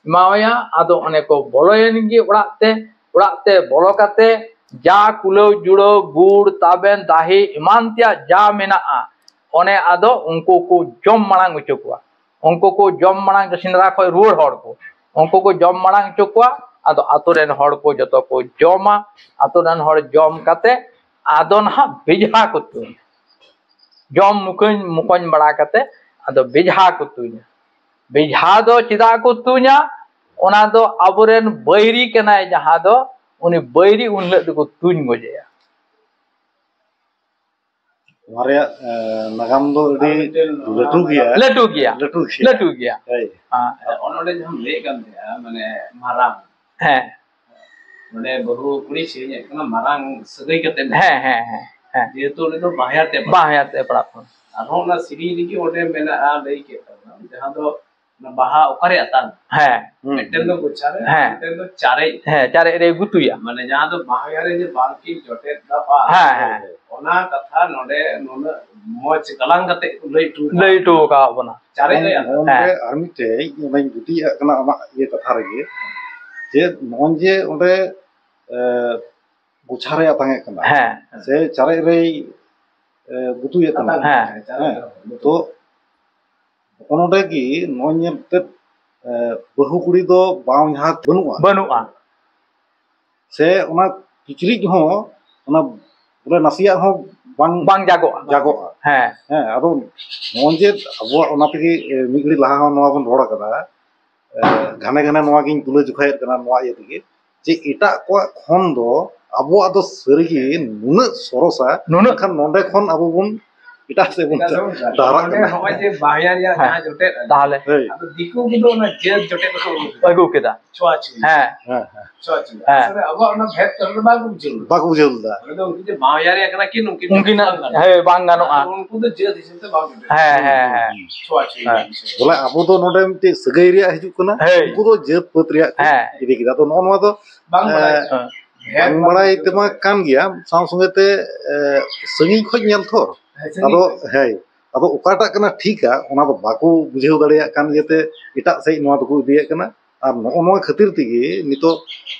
ᱮᱢᱟᱣᱟᱭᱟ᱾ ᱟᱫᱚ ᱚᱱᱮ ᱠᱚ ᱵᱚᱞᱚᱭᱮᱱ ᱜᱮ ᱚᱲᱟᱜ ᱛᱮ᱾ ᱚᱲᱟᱜ ᱛᱮ ᱵᱚᱞᱚ ᱠᱟᱛᱮ ᱡᱟ ᱠᱩᱞᱟᱹᱣ ᱡᱩᱲᱟᱹᱣ, ᱜᱩᱲ, ᱛᱟᱵᱮᱱ, ᱫᱟᱦᱮ ᱮᱢᱟᱱ ᱛᱮᱭᱟᱜ ᱡᱟ ᱢᱮᱱᱟᱜᱼᱟ, ᱚᱱᱮ ᱟᱫᱚ ᱩᱱᱠᱩ ᱠᱚ ᱡᱚᱢ ᱢᱟᱲᱟᱝ ᱦᱚᱪᱚ ᱠᱚᱣᱟ᱾ ᱩᱱᱠᱩ ᱠᱚ ᱡᱚᱢ ᱢᱟᱲᱟᱝ, ᱥᱮᱸᱫᱽᱨᱟ ᱠᱷᱚᱡ ᱨᱩᱣᱟᱹᱲ ᱦᱚᱲ ᱠᱚ, ᱩᱱᱠᱩ ᱠᱚ ᱡᱚᱢ ᱢᱟᱲᱟᱝ ᱦᱚᱪᱚ ᱠᱚᱣᱟ᱾ ᱟᱫᱚ ᱟᱛᱳ ᱨᱮᱱ ᱦᱚᱲ ᱠᱚ ᱡᱚᱛᱚ ᱠᱚ ᱡᱚᱢᱟ᱾ ᱟᱛᱳ ᱨᱮᱱ ᱦᱚᱲ ᱡᱚᱢ ᱠᱟᱛᱮ ᱟᱫᱚ ᱱᱟᱦᱟᱜ ᱵᱮᱡᱷᱟ ᱠᱚ ᱛᱩᱧᱟ᱾ ᱡᱚᱢ ᱢᱩᱠᱚᱧ ᱢᱚᱠᱚᱧ ᱵᱟᱲᱟ ᱠᱟᱛᱮ ᱟᱫᱚ ᱵᱮᱡᱷᱟ ᱠᱚ ᱛᱩᱧᱟ᱾ ᱵᱮᱡᱷᱟ ᱫᱚ ᱪᱮᱫᱟᱜ ᱠᱚ ᱛᱩᱧᱟ? ᱚᱱᱟ ᱫᱚ ᱟᱵᱚᱨᱮᱱ ᱵᱟᱹᱭᱨᱤ ᱠᱟᱱᱟᱭ, ᱡᱟᱦᱟᱸ ᱫᱚ ᱩᱱᱤ ᱵᱟᱹᱭᱨᱤ ᱩᱱ ᱦᱤᱞᱳᱜ ᱫᱚᱠᱚ ᱛᱩᱧ ᱜᱚᱡᱮᱭᱟ᱾ ᱱᱚᱣᱟ ᱨᱮᱭᱟᱜ, ᱮ, ᱱᱟᱜᱟᱢ ᱫᱚ ᱟᱹᱰᱤ ᱟᱨ ᱢᱤᱫᱴᱮᱱ ᱞᱟᱹᱴᱩ ᱜᱮᱭᱟ᱾ ᱞᱟᱹᱴᱩ ᱜᱮᱭᱟ᱾ ᱞᱟᱹᱴᱩ ᱜᱮᱭᱟ᱾ ᱞᱟᱹᱴᱩ ᱜᱮᱭᱟ᱾ ᱦᱳᱭ᱾ ᱦᱮᱸ᱾ ᱚᱱ-, ᱚᱸᱰᱮ ᱡᱟᱦᱟᱸᱢ ᱞᱟᱹᱭᱮᱫ ᱠᱟᱱ ᱛᱟᱦᱮᱸᱜᱼᱟ, ᱢᱟᱱᱮ ᱢᱟᱨᱟᱝ᱾ ᱦᱮᱸ᱾ ᱱᱚᱰᱮ ᱵᱟᱹᱦᱩ ᱠᱩᱲᱤ ᱥᱮᱨᱮᱧᱮᱫ ᱠᱟᱱᱟ ᱢᱟᱨᱟᱝ ᱥᱟᱹᱜᱟᱹᱭ ᱠᱟᱛᱮ ᱢᱮᱱᱟᱜᱼᱟ᱾ ᱦᱮᱸ, ᱦᱮᱸ, ᱦᱮᱸ, ᱦᱮᱸ᱾ ᱡᱮᱦᱮᱛᱩ ᱩᱱᱤ ᱫᱚ ᱵᱟᱦᱧᱟᱨ ᱛᱮ ᱯᱟᱲᱟᱜ᱾ ᱵᱟᱦᱧᱟᱨ ᱛᱮ ᱯᱟᱲᱟᱜ ᱠᱟᱱᱟ᱾ ᱟᱨᱦᱚᱸ ᱚᱱᱟ ᱥᱮᱨᱮᱧ ᱨᱮᱜᱮ ᱚᱸᱰᱮ ᱢᱮᱱᱟᱜᱼᱟ, ᱞᱟᱹᱭ ᱠᱮᱫ ᱛᱟᱵᱚᱱᱟ, ᱡᱟᱦᱟᱸ ᱫᱚ ᱚᱱᱟ ᱵᱟᱦᱟ ᱚᱠᱟᱨᱮ ᱟᱛᱟᱝ? ᱦᱮᱸ᱾ ᱦᱩᱸ, ᱢᱤᱫᱴᱮᱱ ᱫᱚ ᱦᱩᱸ᱾ ᱜᱚᱪᱷᱟ ᱨᱮ, ᱦᱮᱸ᱾ ᱢᱤᱫᱴᱮᱱ ᱫᱚ ᱪᱟᱨᱮᱡ᱾ ᱦᱮᱸ, ᱪᱟᱨᱮᱡ ᱨᱮ ᱜᱩᱛᱩᱭᱟ᱾ ᱢᱟᱱᱮ ᱡᱟᱦᱟᱸ ᱫᱚ ᱵᱟᱦᱧᱟᱨ ᱨᱮ ᱡᱮ ᱵᱟᱝᱠᱤᱱ ᱡᱚᱴᱮᱫ ᱫᱟᱯᱟ, ᱦᱮᱸ, ᱦᱮᱸ᱾ ᱚᱱᱟ ᱠᱟᱛᱷᱟ ᱱᱚᱰᱮ ᱱᱩᱱᱟᱹᱜ ᱢᱚᱡᱽ ᱜᱟᱞᱟᱝ ᱠᱟᱛᱮ ᱠᱚ ᱞᱟᱹᱭ ᱦᱚᱴᱚ ᱠᱟᱜᱼᱟ᱾ ᱞᱟᱹᱭ ᱦᱚᱴᱚ ᱟᱠᱟᱫ ᱵᱚᱱᱟ᱾ ᱪᱟᱨᱮᱡ ᱨᱮ ᱱᱚᱜᱼᱚᱭ ᱟᱛᱟᱝ᱾ ᱱᱚᱰᱮ ᱦᱮᱸ᱾ ᱟᱨ ᱢᱤᱫᱴᱮᱡ ᱚᱱᱟᱧ ᱡᱩᱴᱤᱭᱟᱜ ᱠᱟᱱᱟ ᱟᱢᱟᱜ ᱤᱭᱟᱹ ᱠᱟᱛᱷᱟ ᱨᱮᱜᱮ, ᱡᱮ ᱱᱚᱜᱼᱚᱭ ᱡᱮ ᱚᱸᱰᱮ, ᱮ, ᱜᱚᱪᱷᱟ ᱨᱮ ᱟᱛᱟᱝ ᱮᱫ ᱠᱟᱱᱟ, ᱦᱮᱸ᱾ ᱥᱮ ᱪᱟᱨᱮᱡ ᱨᱮᱭ, ᱮ, ᱜᱩᱛᱩᱭᱮᱫ ᱠᱟᱱᱟ᱾ ᱦᱮᱸ᱾ ᱦᱮᱸ᱾ ᱛᱚ ᱱᱚᱜᱼᱚ ᱱᱚᱰᱮ ᱜᱮ ᱱᱚᱜᱼᱚᱭ ᱧᱮᱞ ᱛᱮ, ᱮ, ᱵᱟᱹᱦᱩ ᱠᱩᱲᱤ ᱫᱚ ᱵᱟᱝ ᱡᱟᱦᱟᱸ ᱵᱟᱹᱱᱩᱜᱼᱟ᱾ ᱵᱟᱹᱱᱩᱜᱼᱟ᱾ ᱥᱮ ᱚᱱᱟ ᱠᱤᱪᱨᱤᱡ ᱦᱚᱸ ᱚᱱᱟ ᱵᱚᱞᱮ ᱱᱟᱥᱮᱭᱟᱜ ᱦᱚᱸ ᱵᱟᱝ ᱵᱟᱝ ᱡᱟᱜᱚᱜᱼᱟ᱾ ᱡᱟᱜᱚᱜᱼᱟ᱾ ᱦᱮᱸ᱾ ᱦᱮᱸ, ᱟᱫᱚ ᱱᱚᱜᱼᱚᱭ ᱡᱮ ᱟᱵᱚᱣᱟᱜ ᱚᱱᱟ ᱛᱮᱜᱮ, ᱮ, ᱢᱤᱫ ᱜᱷᱟᱹᱲᱤ ᱞᱟᱦᱟ ᱦᱚᱸ ᱱᱚᱣᱟ ᱵᱚᱱ ᱨᱚᱲ ᱠᱟᱫᱟ, ᱮ, ᱜᱷᱟᱱᱮ ᱜᱷᱟᱱᱮ ᱱᱚᱣᱟ ᱜᱤᱧ ᱛᱩᱞᱟᱹ ᱡᱚᱠᱷᱟᱭᱮᱫ ᱠᱟᱱᱟ ᱱᱚᱣᱟ ᱤᱭᱟᱹ ᱛᱮᱜᱮ, ᱡᱮ ᱮᱴᱟᱜ ᱠᱚᱣᱟᱜ ᱠᱷᱚᱱ ᱫᱚ ᱟᱵᱚᱣᱟᱜ ᱫᱚ ᱥᱟᱹᱨᱤᱜᱮ ᱱᱩᱱᱟᱹᱜ ᱥᱚᱨᱚᱥᱟ, ᱱᱩᱱᱟᱹᱜ ᱢᱮᱱᱠᱷᱟᱱ ᱱᱚᱰᱮ ᱠᱷᱚᱱ ᱟᱵᱚ ᱵᱚᱱ ᱮᱴᱟᱜ ᱥᱮᱫ ᱵᱚᱱ ᱮᱴᱟᱜ ᱥᱮᱫ ᱵᱚᱱ ᱪᱟᱞᱟᱜ ᱰᱟᱦᱟᱨᱟᱜ ᱠᱟᱱᱟ᱾ ᱱᱚᱜᱼᱚᱭ ᱡᱮ ᱵᱟᱦᱧᱟᱨ ᱨᱮᱭᱟᱜ ᱦᱮᱸ᱾ ᱡᱟᱦᱟᱸ ᱡᱚᱴᱮᱫ ᱮᱱᱟ, ᱛᱟᱦᱚᱞᱮ ᱦᱳᱭ᱾ ᱟᱫᱚ ᱫᱤᱠᱩ ᱠᱚᱫᱚ ᱚᱱᱟ ᱡᱟᱹᱛ ᱡᱚᱴᱮᱫ ᱠᱚ ᱟᱹᱜᱩ ᱠᱮᱫᱟ᱾ ᱟᱹᱜᱩ ᱠᱮᱫᱟ᱾ ᱪᱷᱳᱣᱟᱪᱷᱩᱣᱤ᱾ ᱦᱮᱸ᱾ ᱦᱮᱸ, ᱦᱮᱸ᱾ ᱪᱷᱳᱣᱟᱪᱷᱩᱣᱤ᱾ ᱦᱮᱸ᱾ ᱟᱥᱚᱞᱮ ᱟᱵᱚᱣᱟᱜ ᱚᱱᱟ ᱵᱷᱮᱫ ᱠᱟᱛᱷᱟ ᱫᱚ ᱵᱟᱠᱚ ᱵᱩᱡᱷᱟᱹᱣ ᱞᱮᱫᱟ᱾ ᱵᱟᱠᱚ ᱵᱩᱡᱷᱟᱹᱣ ᱞᱮᱫᱟ᱾ ᱚᱸᱰᱮ ᱫᱚ ᱩᱱᱠᱤᱱ ᱡᱮ ᱵᱟᱦᱧᱟᱨ ᱨᱮᱭᱟᱜ ᱠᱟᱱᱟ ᱠᱤᱱ, ᱩᱱᱠᱤᱱ ᱩᱱᱠᱤᱱᱟᱜ, ᱵᱟᱝ ᱜᱟᱱᱚᱜᱼᱟ᱾ ᱦᱮᱸ, ᱵᱟᱝ ᱜᱟᱱᱚᱜᱼᱟ᱾ ᱟᱨ ᱩᱱᱠᱩ ᱫᱚ ᱡᱟᱹᱛ ᱦᱤᱥᱟᱹᱵ ᱛᱮ ᱵᱟᱝ ᱡᱚᱴᱮᱫ᱾ ᱦᱮᱸ, ᱦᱮᱸ, ᱦᱮᱸ᱾ ᱪᱷᱳᱣᱟᱪᱷᱩᱣᱤ᱾ ᱦᱮᱸ᱾ ᱵᱚᱞᱮ ᱟᱵᱚ ᱫᱚ ᱱᱚᱰᱮ ᱢᱤᱫᱴᱮᱡ ᱥᱟᱹᱜᱟᱹᱭ ᱨᱮᱭᱟᱜ ᱦᱤᱡᱩᱜ ᱠᱟᱱᱟ, ᱦᱮᱸ᱾ ᱩᱱᱠᱩ ᱫᱚ ᱡᱟᱹᱛ ᱯᱟᱹᱛ ᱨᱮᱭᱟᱜ ᱠᱚ ᱦᱮᱸ᱾ ᱤᱫᱤ ᱠᱮᱫᱟ᱾ ᱟᱫᱚ ᱱᱚᱜᱼᱚ ᱱᱚᱣᱟ ᱫᱚ, ᱵᱟᱝ ᱵᱟᱲᱟᱭ ᱮ, ᱠᱟᱱᱟ᱾ ᱵᱟᱝ ᱵᱟᱲᱟᱭ ᱛᱮᱢᱟ ᱠᱟᱱ ᱜᱮᱭᱟ, ᱥᱟᱶ ᱥᱚᱸᱜᱮ ᱛᱮ, ᱮ, ᱥᱟᱺᱜᱤᱧ ᱠᱷᱚᱡ ᱧᱮᱞ ᱛᱚ᱾ ᱦᱮᱸ, ᱥᱟᱺᱜᱤᱧ ᱟᱫᱚ, ᱠᱷᱚᱡ᱾ ᱦᱮᱸ, ᱟᱫᱚ ᱚᱠᱟᱴᱟᱜ ᱠᱟᱱᱟ ᱴᱷᱤᱠᱟ, ᱚᱱᱟ ᱫᱚ ᱵᱟᱠᱚ ᱵᱩᱡᱷᱟᱹᱣ ᱫᱟᱲᱮᱭᱟᱜ ᱠᱟᱱ ᱤᱭᱟᱹᱛᱮ ᱮᱴᱟᱜ ᱥᱮᱫ ᱱᱚᱣᱟ ᱫᱚᱠᱚ ᱤᱫᱤᱭᱮᱫ ᱠᱟᱱᱟ᱾ ᱟᱨ ᱱᱚᱜᱼᱚ ᱱᱚᱣᱟ ᱠᱷᱟᱹᱛᱤᱨ ᱛᱮᱜᱮ ᱱᱤᱛᱚᱜ,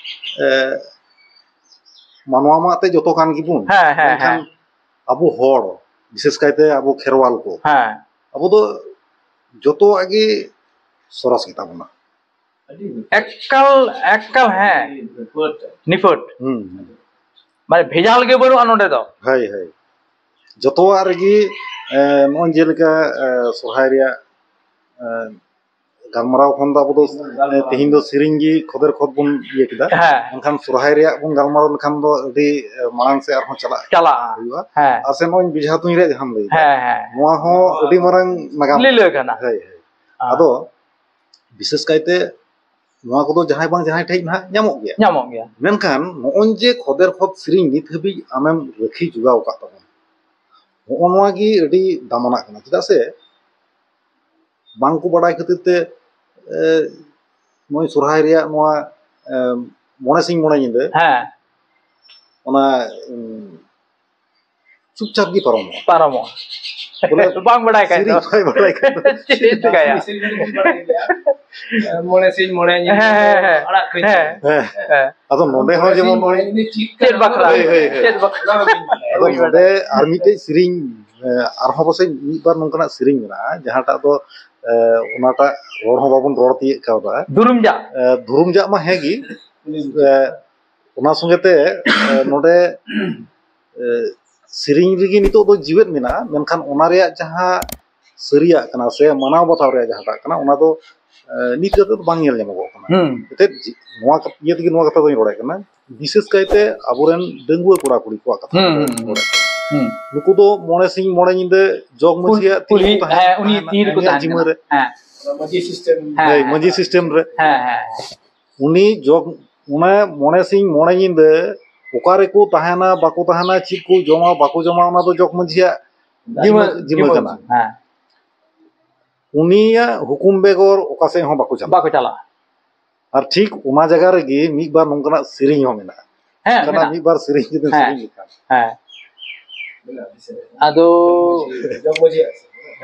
ᱮ, ᱢᱟᱱᱣᱟ ᱢᱟ ᱮᱱᱛᱮᱫ ᱡᱚᱛᱚ ᱠᱟᱱ ᱜᱮᱵᱚᱱ, ᱦᱮᱸ, ᱦᱮᱸ, ᱢᱮᱱᱠᱷᱟᱱ ᱦᱮᱸ᱾ ᱟᱵᱚ ᱦᱚᱲ, ᱵᱤᱥᱮᱥ ᱠᱟᱭᱛᱮ ᱟᱵᱚ ᱠᱷᱮᱨᱣᱟᱞ ᱠᱚ, ᱦᱮᱸ᱾ ᱟᱵᱚ ᱫᱚ ᱡᱚᱛᱚᱣᱟᱜ ᱜᱮ ᱥᱚᱨᱚᱥ ᱜᱮᱛᱟ ᱵᱚᱱᱟ᱾ ᱮᱠᱟᱞ, ᱮᱠᱟᱞ, ᱦᱮᱸ᱾ ᱱᱤᱯᱷᱩᱴ᱾ ᱦᱩᱸ᱾ ᱢᱟᱱᱮ ᱵᱷᱮᱡᱟᱞ ᱜᱮ ᱵᱟᱹᱱᱩᱜᱼᱟ ᱱᱚᱰᱮ ᱫᱚ᱾ ᱦᱳᱭ, ᱦᱳᱭ᱾ ᱡᱚᱛᱚᱣᱟᱜ ᱨᱮᱜᱮ, ᱮ, ᱱᱚᱜᱼᱚᱭ ᱡᱮᱞᱮᱠᱟ, ᱮ, ᱥᱚᱨᱦᱟᱭ ᱨᱮᱭᱟᱜ, ᱮ, ᱜᱟᱞᱢᱟᱨᱟᱣ ᱠᱷᱚᱱ ᱫᱚ ᱟᱵᱚ ᱫᱚ, ᱮ, ᱛᱮᱦᱮᱧ ᱫᱚ ᱥᱮᱨᱮᱧ ᱜᱮ ᱠᱷᱚᱫᱮᱨ ᱠᱷᱚᱫ ᱵᱚᱱ ᱤᱭᱟᱹ ᱠᱮᱫᱟ᱾ ᱦᱮᱸ᱾ ᱢᱮᱱᱠᱷᱟᱱ ᱥᱚᱨᱦᱟᱭ ᱨᱮᱭᱟᱜ ᱵᱚᱱ ᱜᱟᱞᱢᱟᱨᱟᱣ ᱞᱮᱠᱷᱟᱱ ᱫᱚ ᱟᱹᱰᱤ, ᱮ, ᱢᱟᱲᱟᱝ ᱥᱮᱫ ᱟᱨᱦᱚᱸ ᱪᱟᱞᱟᱜ ᱪᱟᱞᱟᱜᱼᱟ᱾ ᱦᱩᱭᱩᱜᱼᱟ᱾ ᱦᱮᱸ᱾ ᱟᱨ ᱥᱮ ᱱᱚᱜᱼᱚᱭ ᱵᱮᱡᱷᱟ ᱛᱩᱧ ᱨᱮᱭᱟᱜ ᱡᱟᱦᱟᱸᱢ ᱞᱟᱹᱭ ᱮᱫᱟ, ᱦᱮᱸ, ᱦᱮᱸ᱾ ᱱᱚᱣᱟ ᱦᱚᱸ ᱟᱹᱰᱤ ᱢᱟᱨᱟᱝ ᱱᱟᱜᱟᱢ ᱞᱤᱞᱟᱹ ᱠᱟᱱᱟ᱾ ᱦᱳᱭ, ᱦᱳᱭ᱾ ᱦᱮᱸ᱾ ᱟᱫᱚ ᱵᱤᱥᱮᱥ ᱠᱟᱭᱛᱮ ᱱᱚᱣᱟ ᱠᱚᱫᱚ ᱡᱟᱦᱟᱸᱭ ᱵᱟᱝ ᱡᱟᱦᱟᱸᱭ ᱴᱷᱮᱡ ᱱᱟᱦᱟᱜ ᱧᱟᱢᱚᱜ ᱜᱮᱭᱟ᱾ ᱧᱟᱢᱚᱜ ᱜᱮᱭᱟ᱾ ᱢᱮᱱᱠᱷᱟᱱ ᱱᱚᱜᱼᱚᱭ ᱡᱮ ᱠᱷᱚᱫᱮᱨ ᱠᱷᱚᱫ ᱥᱮᱨᱮᱧ ᱱᱤᱛ ᱦᱟᱹᱵᱤᱡ ᱟᱢᱮᱢ ᱨᱟᱹᱠᱷᱤ ᱡᱚᱜᱟᱣ ᱟᱠᱟᱫ ᱛᱟᱵᱚᱱᱟ, ᱱᱚᱜᱼᱚ ᱱᱚᱣᱟ ᱜᱮ ᱟᱹᱰᱤ ᱫᱟᱢᱟᱱᱟᱜ ᱠᱟᱱᱟ᱾ ᱪᱮᱫᱟᱜ ᱥᱮ ᱵᱟᱝ ᱠᱚ ᱵᱟᱲᱟᱭ ᱠᱷᱟᱹᱛᱤᱨ ᱛᱮ, ᱮ, ᱱᱚᱜᱼᱚᱭ ᱥᱚᱨᱦᱟᱭ ᱨᱮᱭᱟᱜ ᱱᱚᱣᱟ, ᱮ, ᱢᱚᱬᱮ ᱥᱤᱧ ᱢᱚᱬᱮ ᱧᱤᱫᱟᱹ, ᱦᱮᱸ᱾ ᱚᱱᱟ, ᱩᱢ, ᱪᱩᱯᱪᱟᱯ ᱜᱮ ᱯᱟᱨᱚᱢᱚᱜᱼᱟ᱾ ᱯᱟᱨᱚᱢᱚᱜᱼᱟ᱾ ᱵᱚᱞᱮ ᱵᱟᱝ ᱵᱟᱲᱟᱭ ᱠᱷᱟᱡ ᱫᱚ᱾ ᱥᱮᱨᱮᱧ ᱵᱟᱭ ᱵᱟᱲᱟᱭ ᱠᱷᱟᱡ ᱫᱚ᱾ ᱪᱮᱫ ᱮ ᱪᱤᱠᱟᱹᱭᱟ? ᱥᱮᱨᱮᱧ ᱫᱚᱵᱚᱱ ᱵᱟᱲᱟᱭ ᱜᱮᱭᱟ᱾ ᱢᱚᱬᱮ ᱥᱤᱧ ᱢᱚᱬᱮ ᱧᱤᱫᱟᱹ ᱦᱮᱸ, ᱦᱮᱸ, ᱦᱮᱸ᱾ ᱟᱲᱟᱜ ᱠᱷᱟᱹᱧ᱾ ᱦᱮᱸ᱾ ᱦᱮᱸ᱾ ᱟᱫᱚ ᱱᱚᱰᱮ ᱦᱚᱸ ᱢᱚᱬᱮ ᱥᱤᱧ ᱡᱮᱢᱚᱱ ᱢᱚᱬᱮ ᱧᱤᱫᱟᱹ ᱪᱮᱫ ᱪᱮᱫ ᱵᱟᱠᱷᱨᱟ? ᱦᱳᱭ, ᱦᱳᱭ, ᱦᱳᱭ᱾ ᱪᱮᱫ ᱵᱟᱠᱷᱨᱟ? ᱟᱫᱚ ᱱᱚᱰᱮ ᱟᱨ ᱢᱤᱫᱴᱮᱡ ᱥᱮᱨᱮᱧ, ᱮ, ᱟᱨᱦᱚᱸ ᱯᱟᱥᱮᱡ ᱢᱤᱫ ᱵᱟᱨ ᱱᱚᱝᱠᱟᱱᱟᱜ ᱥᱮᱨᱮᱧ ᱢᱮᱱᱟᱜᱼᱟ, ᱡᱟᱦᱟᱸᱴᱟᱜ ᱫᱚ, ᱮ, ᱚᱱᱟᱴᱟᱜ ᱨᱚᱲ ᱦᱚᱸ ᱵᱟᱵᱚᱱ ᱨᱚᱲ ᱛᱤᱭᱳᱜ ᱠᱟᱣᱫᱟ᱾ ᱫᱩᱨᱩᱢ ᱡᱟᱜ᱾ ᱮ, ᱫᱩᱨᱩᱢ ᱡᱟᱜ ᱢᱟ ᱦᱮᱸ ᱜᱮ᱾ ᱮ, ᱚᱱᱟ ᱥᱚᱸᱜᱮ ᱛᱮ, ᱮ, ᱱᱚᱰᱮ, ᱮ, ᱥᱮᱨᱮᱧ ᱨᱮᱜᱮ ᱱᱤᱛᱚᱜ ᱫᱚ ᱡᱤᱣᱮᱫ ᱢᱮᱱᱟᱜᱼᱟ, ᱢᱮᱱᱠᱷᱟᱱ ᱚᱱᱟ ᱨᱮᱭᱟᱜ ᱡᱟᱦᱟᱸ ᱥᱟᱹᱨᱤᱭᱟᱜ ᱠᱟᱱᱟ ᱥᱮ ᱢᱟᱱᱟᱣ ᱵᱟᱛᱟᱣ ᱨᱮᱭᱟᱜ ᱡᱟᱦᱟᱸᱴᱟᱜ ᱠᱟᱱᱟ, ᱚᱱᱟ ᱫᱚ, ᱮ, ᱱᱤᱛ ᱠᱟᱛᱮ ᱫᱚ ᱵᱟᱝ ᱧᱮᱞ ᱧᱟᱢᱚᱜᱚᱜ ᱠᱟᱱᱟ᱾ ᱦᱩᱸ᱾ ᱮᱱᱛᱮᱫ ᱡᱤ-, ᱱᱚᱣᱟ ᱠᱟᱛ-, ᱤᱭᱟᱹ ᱛᱮᱜᱮ ᱱᱚᱣᱟ ᱠᱟᱛᱷᱟ ᱫᱚᱧ ᱨᱚᱲᱮᱫ ᱠᱟᱱᱟ, ᱵᱤᱥᱮᱥ ᱠᱟᱭᱛᱮ ᱟᱵᱚᱨᱮᱱ ᱰᱟᱺᱜᱩᱣᱟᱹ ᱠᱚᱲᱟ ᱠᱩᱲᱤ ᱠᱚᱣᱟᱜ ᱠᱟᱛᱷᱟ ᱦᱩᱸ, ᱫᱚᱧ ᱦᱩᱸ, ᱦᱩᱸ᱾ ᱨᱚᱲᱮᱫ ᱠᱟᱱᱟ᱾ ᱦᱩᱸ᱾ ᱱᱩᱠᱩ ᱫᱚ ᱢᱚᱬᱮ ᱥᱤᱧ ᱢᱚᱬᱮ ᱧᱤᱫᱟᱹ ᱡᱚᱜᱽ ᱢᱟᱹᱡᱷᱤᱭᱟᱜ ᱛᱤ ᱠᱩᱞᱦᱤ, ᱨᱮᱠᱚ ᱛᱟᱦᱮᱱ ᱦᱮᱸ, ᱩᱱᱤ ᱠᱟᱱᱟ, ᱛᱤ ᱨᱮᱠᱚ ᱩᱱᱤᱭᱟᱜ ᱛᱟᱦᱮᱱ ᱡᱤᱢᱟᱹ ᱠᱟᱱᱟ᱾ ᱨᱮ᱾ ᱦᱮᱸ᱾ ᱢᱟᱹᱡᱷᱤ ᱥᱤᱥᱴᱮᱢ᱾ ᱦᱮᱸ, ᱦᱳᱭ, ᱦᱮᱸ, ᱢᱟᱹᱡᱷᱤ ᱦᱮᱸ᱾ ᱥᱤᱥᱴᱮᱢ ᱨᱮ᱾ ᱦᱮᱸ, ᱦᱮᱸ, ᱦᱮᱸ᱾ ᱩᱱᱤ ᱡᱚᱜᱽ, ᱚᱱᱟ ᱢᱚᱬᱮ ᱥᱤᱧ ᱢᱚᱬᱮ ᱧᱤᱫᱟᱹ ᱚᱠᱟ ᱨᱮᱠᱚ ᱛᱟᱦᱮᱱᱟ, ᱵᱟᱠᱚ ᱛᱟᱦᱮᱱᱟ, ᱪᱮᱫ ᱠᱚ ᱡᱚᱢᱟ, ᱵᱟᱠᱚ ᱡᱚᱢᱟ, ᱚᱱᱟ ᱫᱚ ᱡᱚᱜᱽ ᱢᱟᱹᱡᱷᱤᱭᱟᱜ ᱡᱤᱢᱟᱹ, ᱡᱤᱢᱟᱹ, ᱡᱤᱢᱟᱹ ᱡᱤᱢᱟᱹ ᱠᱟᱱᱟ᱾ ᱦᱮᱸ᱾ ᱩᱱᱤᱭᱟᱜ ᱦᱩᱠᱩᱢ ᱵᱮᱜᱚᱨ ᱚᱠᱟ ᱥᱮᱫ ᱦᱚᱸ ᱵᱟᱠᱚ ᱪᱟᱞᱟᱜᱼᱟ᱾ ᱵᱟᱠᱚ ᱪᱟᱞᱟᱜᱼᱟ᱾ ᱟᱨ ᱴᱷᱤᱠ ᱚᱱᱟ ᱡᱟᱭᱜᱟ ᱨᱮᱜᱮ ᱢᱤᱫ ᱵᱟᱨ ᱱᱚᱝᱠᱟᱱᱟᱜ ᱥᱮᱨᱮᱧ ᱦᱚᱸ ᱢᱮᱱᱟᱜᱼᱟ᱾ ᱦᱮᱸ, ᱚᱱᱠᱟᱱᱟᱜ ᱢᱮᱱᱟᱜᱼᱟ᱾ ᱢᱤᱫ ᱵᱟᱨ ᱥᱮᱨᱮᱧ ᱡᱩᱫᱤᱢ ᱦᱮᱸ᱾ ᱥᱮᱨᱮᱧ ᱞᱮᱠᱷᱟᱱ᱾ ᱦᱮᱸ᱾ ᱟᱫᱚ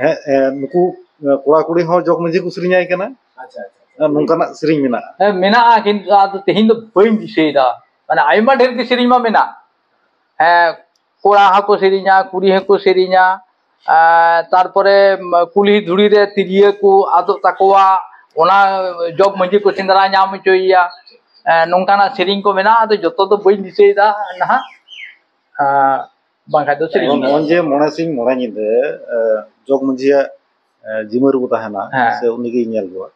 ᱦᱮᱸ, ᱦᱮᱸ, ᱱᱩᱠᱩ ᱠᱚᱲᱟ ᱠᱩᱲᱤ ᱦᱚᱸ ᱡᱚᱜᱽ ᱢᱟᱹᱡᱷᱤ ᱠᱚ ᱥᱮᱨᱮᱧ ᱟᱭ ᱠᱟᱱᱟ᱾ ᱟᱪᱪᱷᱟ, ᱟᱪᱪᱷᱟ, ᱟᱪᱪᱷᱟ᱾ ᱟᱨ ᱱᱚᱝᱠᱟᱱᱟᱜ ᱥᱮᱨᱮᱧ ᱢᱮᱱᱟᱜᱼᱟ᱾ ᱦᱮᱸ, ᱢᱮᱱᱟᱜᱼᱟ, ᱠᱤᱱᱛᱩ ᱟᱫᱚ ᱛᱮᱦᱮᱧ ᱫᱚ ᱵᱟᱹᱧ ᱫᱤᱥᱟᱹᱭᱮᱫᱟ᱾ ᱢᱟᱱᱮ ᱟᱭᱢᱟ ᱰᱷᱮᱨ ᱜᱮ ᱥᱮᱨᱮᱧ ᱢᱟ ᱢᱮᱱᱟᱜ᱾ ᱦᱮᱸ, ᱠᱚᱲᱟ ᱦᱚᱸᱠᱚ ᱥᱮᱨᱮᱧᱟ, ᱠᱩᱲᱤ ᱦᱚᱸᱠᱚ ᱥᱮᱨᱮᱧᱟ᱾ ᱟᱨ ᱛᱟᱨᱯᱚᱨᱮ ᱠᱩᱞᱦᱤ ᱫᱷᱩᱲᱤ ᱨᱮ ᱛᱤᱨᱭᱟᱹ ᱠᱚ ᱟᱫᱚᱜ ᱛᱟᱠᱚᱣᱟ, ᱚᱱᱟ ᱡᱚᱜᱽ ᱢᱟᱹᱡᱷᱤ ᱠᱚ ᱥᱮᱸᱫᱽᱨᱟ ᱧᱟᱢ ᱦᱚᱪᱚᱭᱮᱭᱟ᱾ ᱮ, ᱱᱚᱝᱠᱟᱱᱟᱜ ᱥᱮᱨᱮᱧ ᱠᱚ ᱢᱮᱱᱟᱜᱼᱟ, ᱟᱫᱚ ᱡᱚᱛᱚ ᱫᱚ ᱵᱟᱹᱧ ᱫᱤᱥᱟᱹᱭᱮᱫᱟ ᱱᱟᱦᱟᱜ᱾ ᱟ, ᱵᱟᱝᱠᱷᱟᱡ ᱫᱚ ᱥᱮᱨᱮᱧ ᱱᱚᱜᱼᱚᱭ ᱡᱮ ᱢᱚᱬᱮ ᱥᱤᱧ ᱢᱚᱬᱮ ᱧᱤᱫᱟᱹ, ᱮ, ᱡᱚᱜᱽ ᱢᱟᱹᱡᱷᱤᱭᱟᱜ, ᱮ, ᱡᱤᱢᱟᱹ ᱨᱮᱵᱚ ᱛᱟᱦᱮᱱᱟ, ᱦᱮᱸ᱾ ᱥᱮ ᱩᱱᱤᱜᱮᱭ ᱧᱮᱞ ᱠᱚᱣᱟ᱾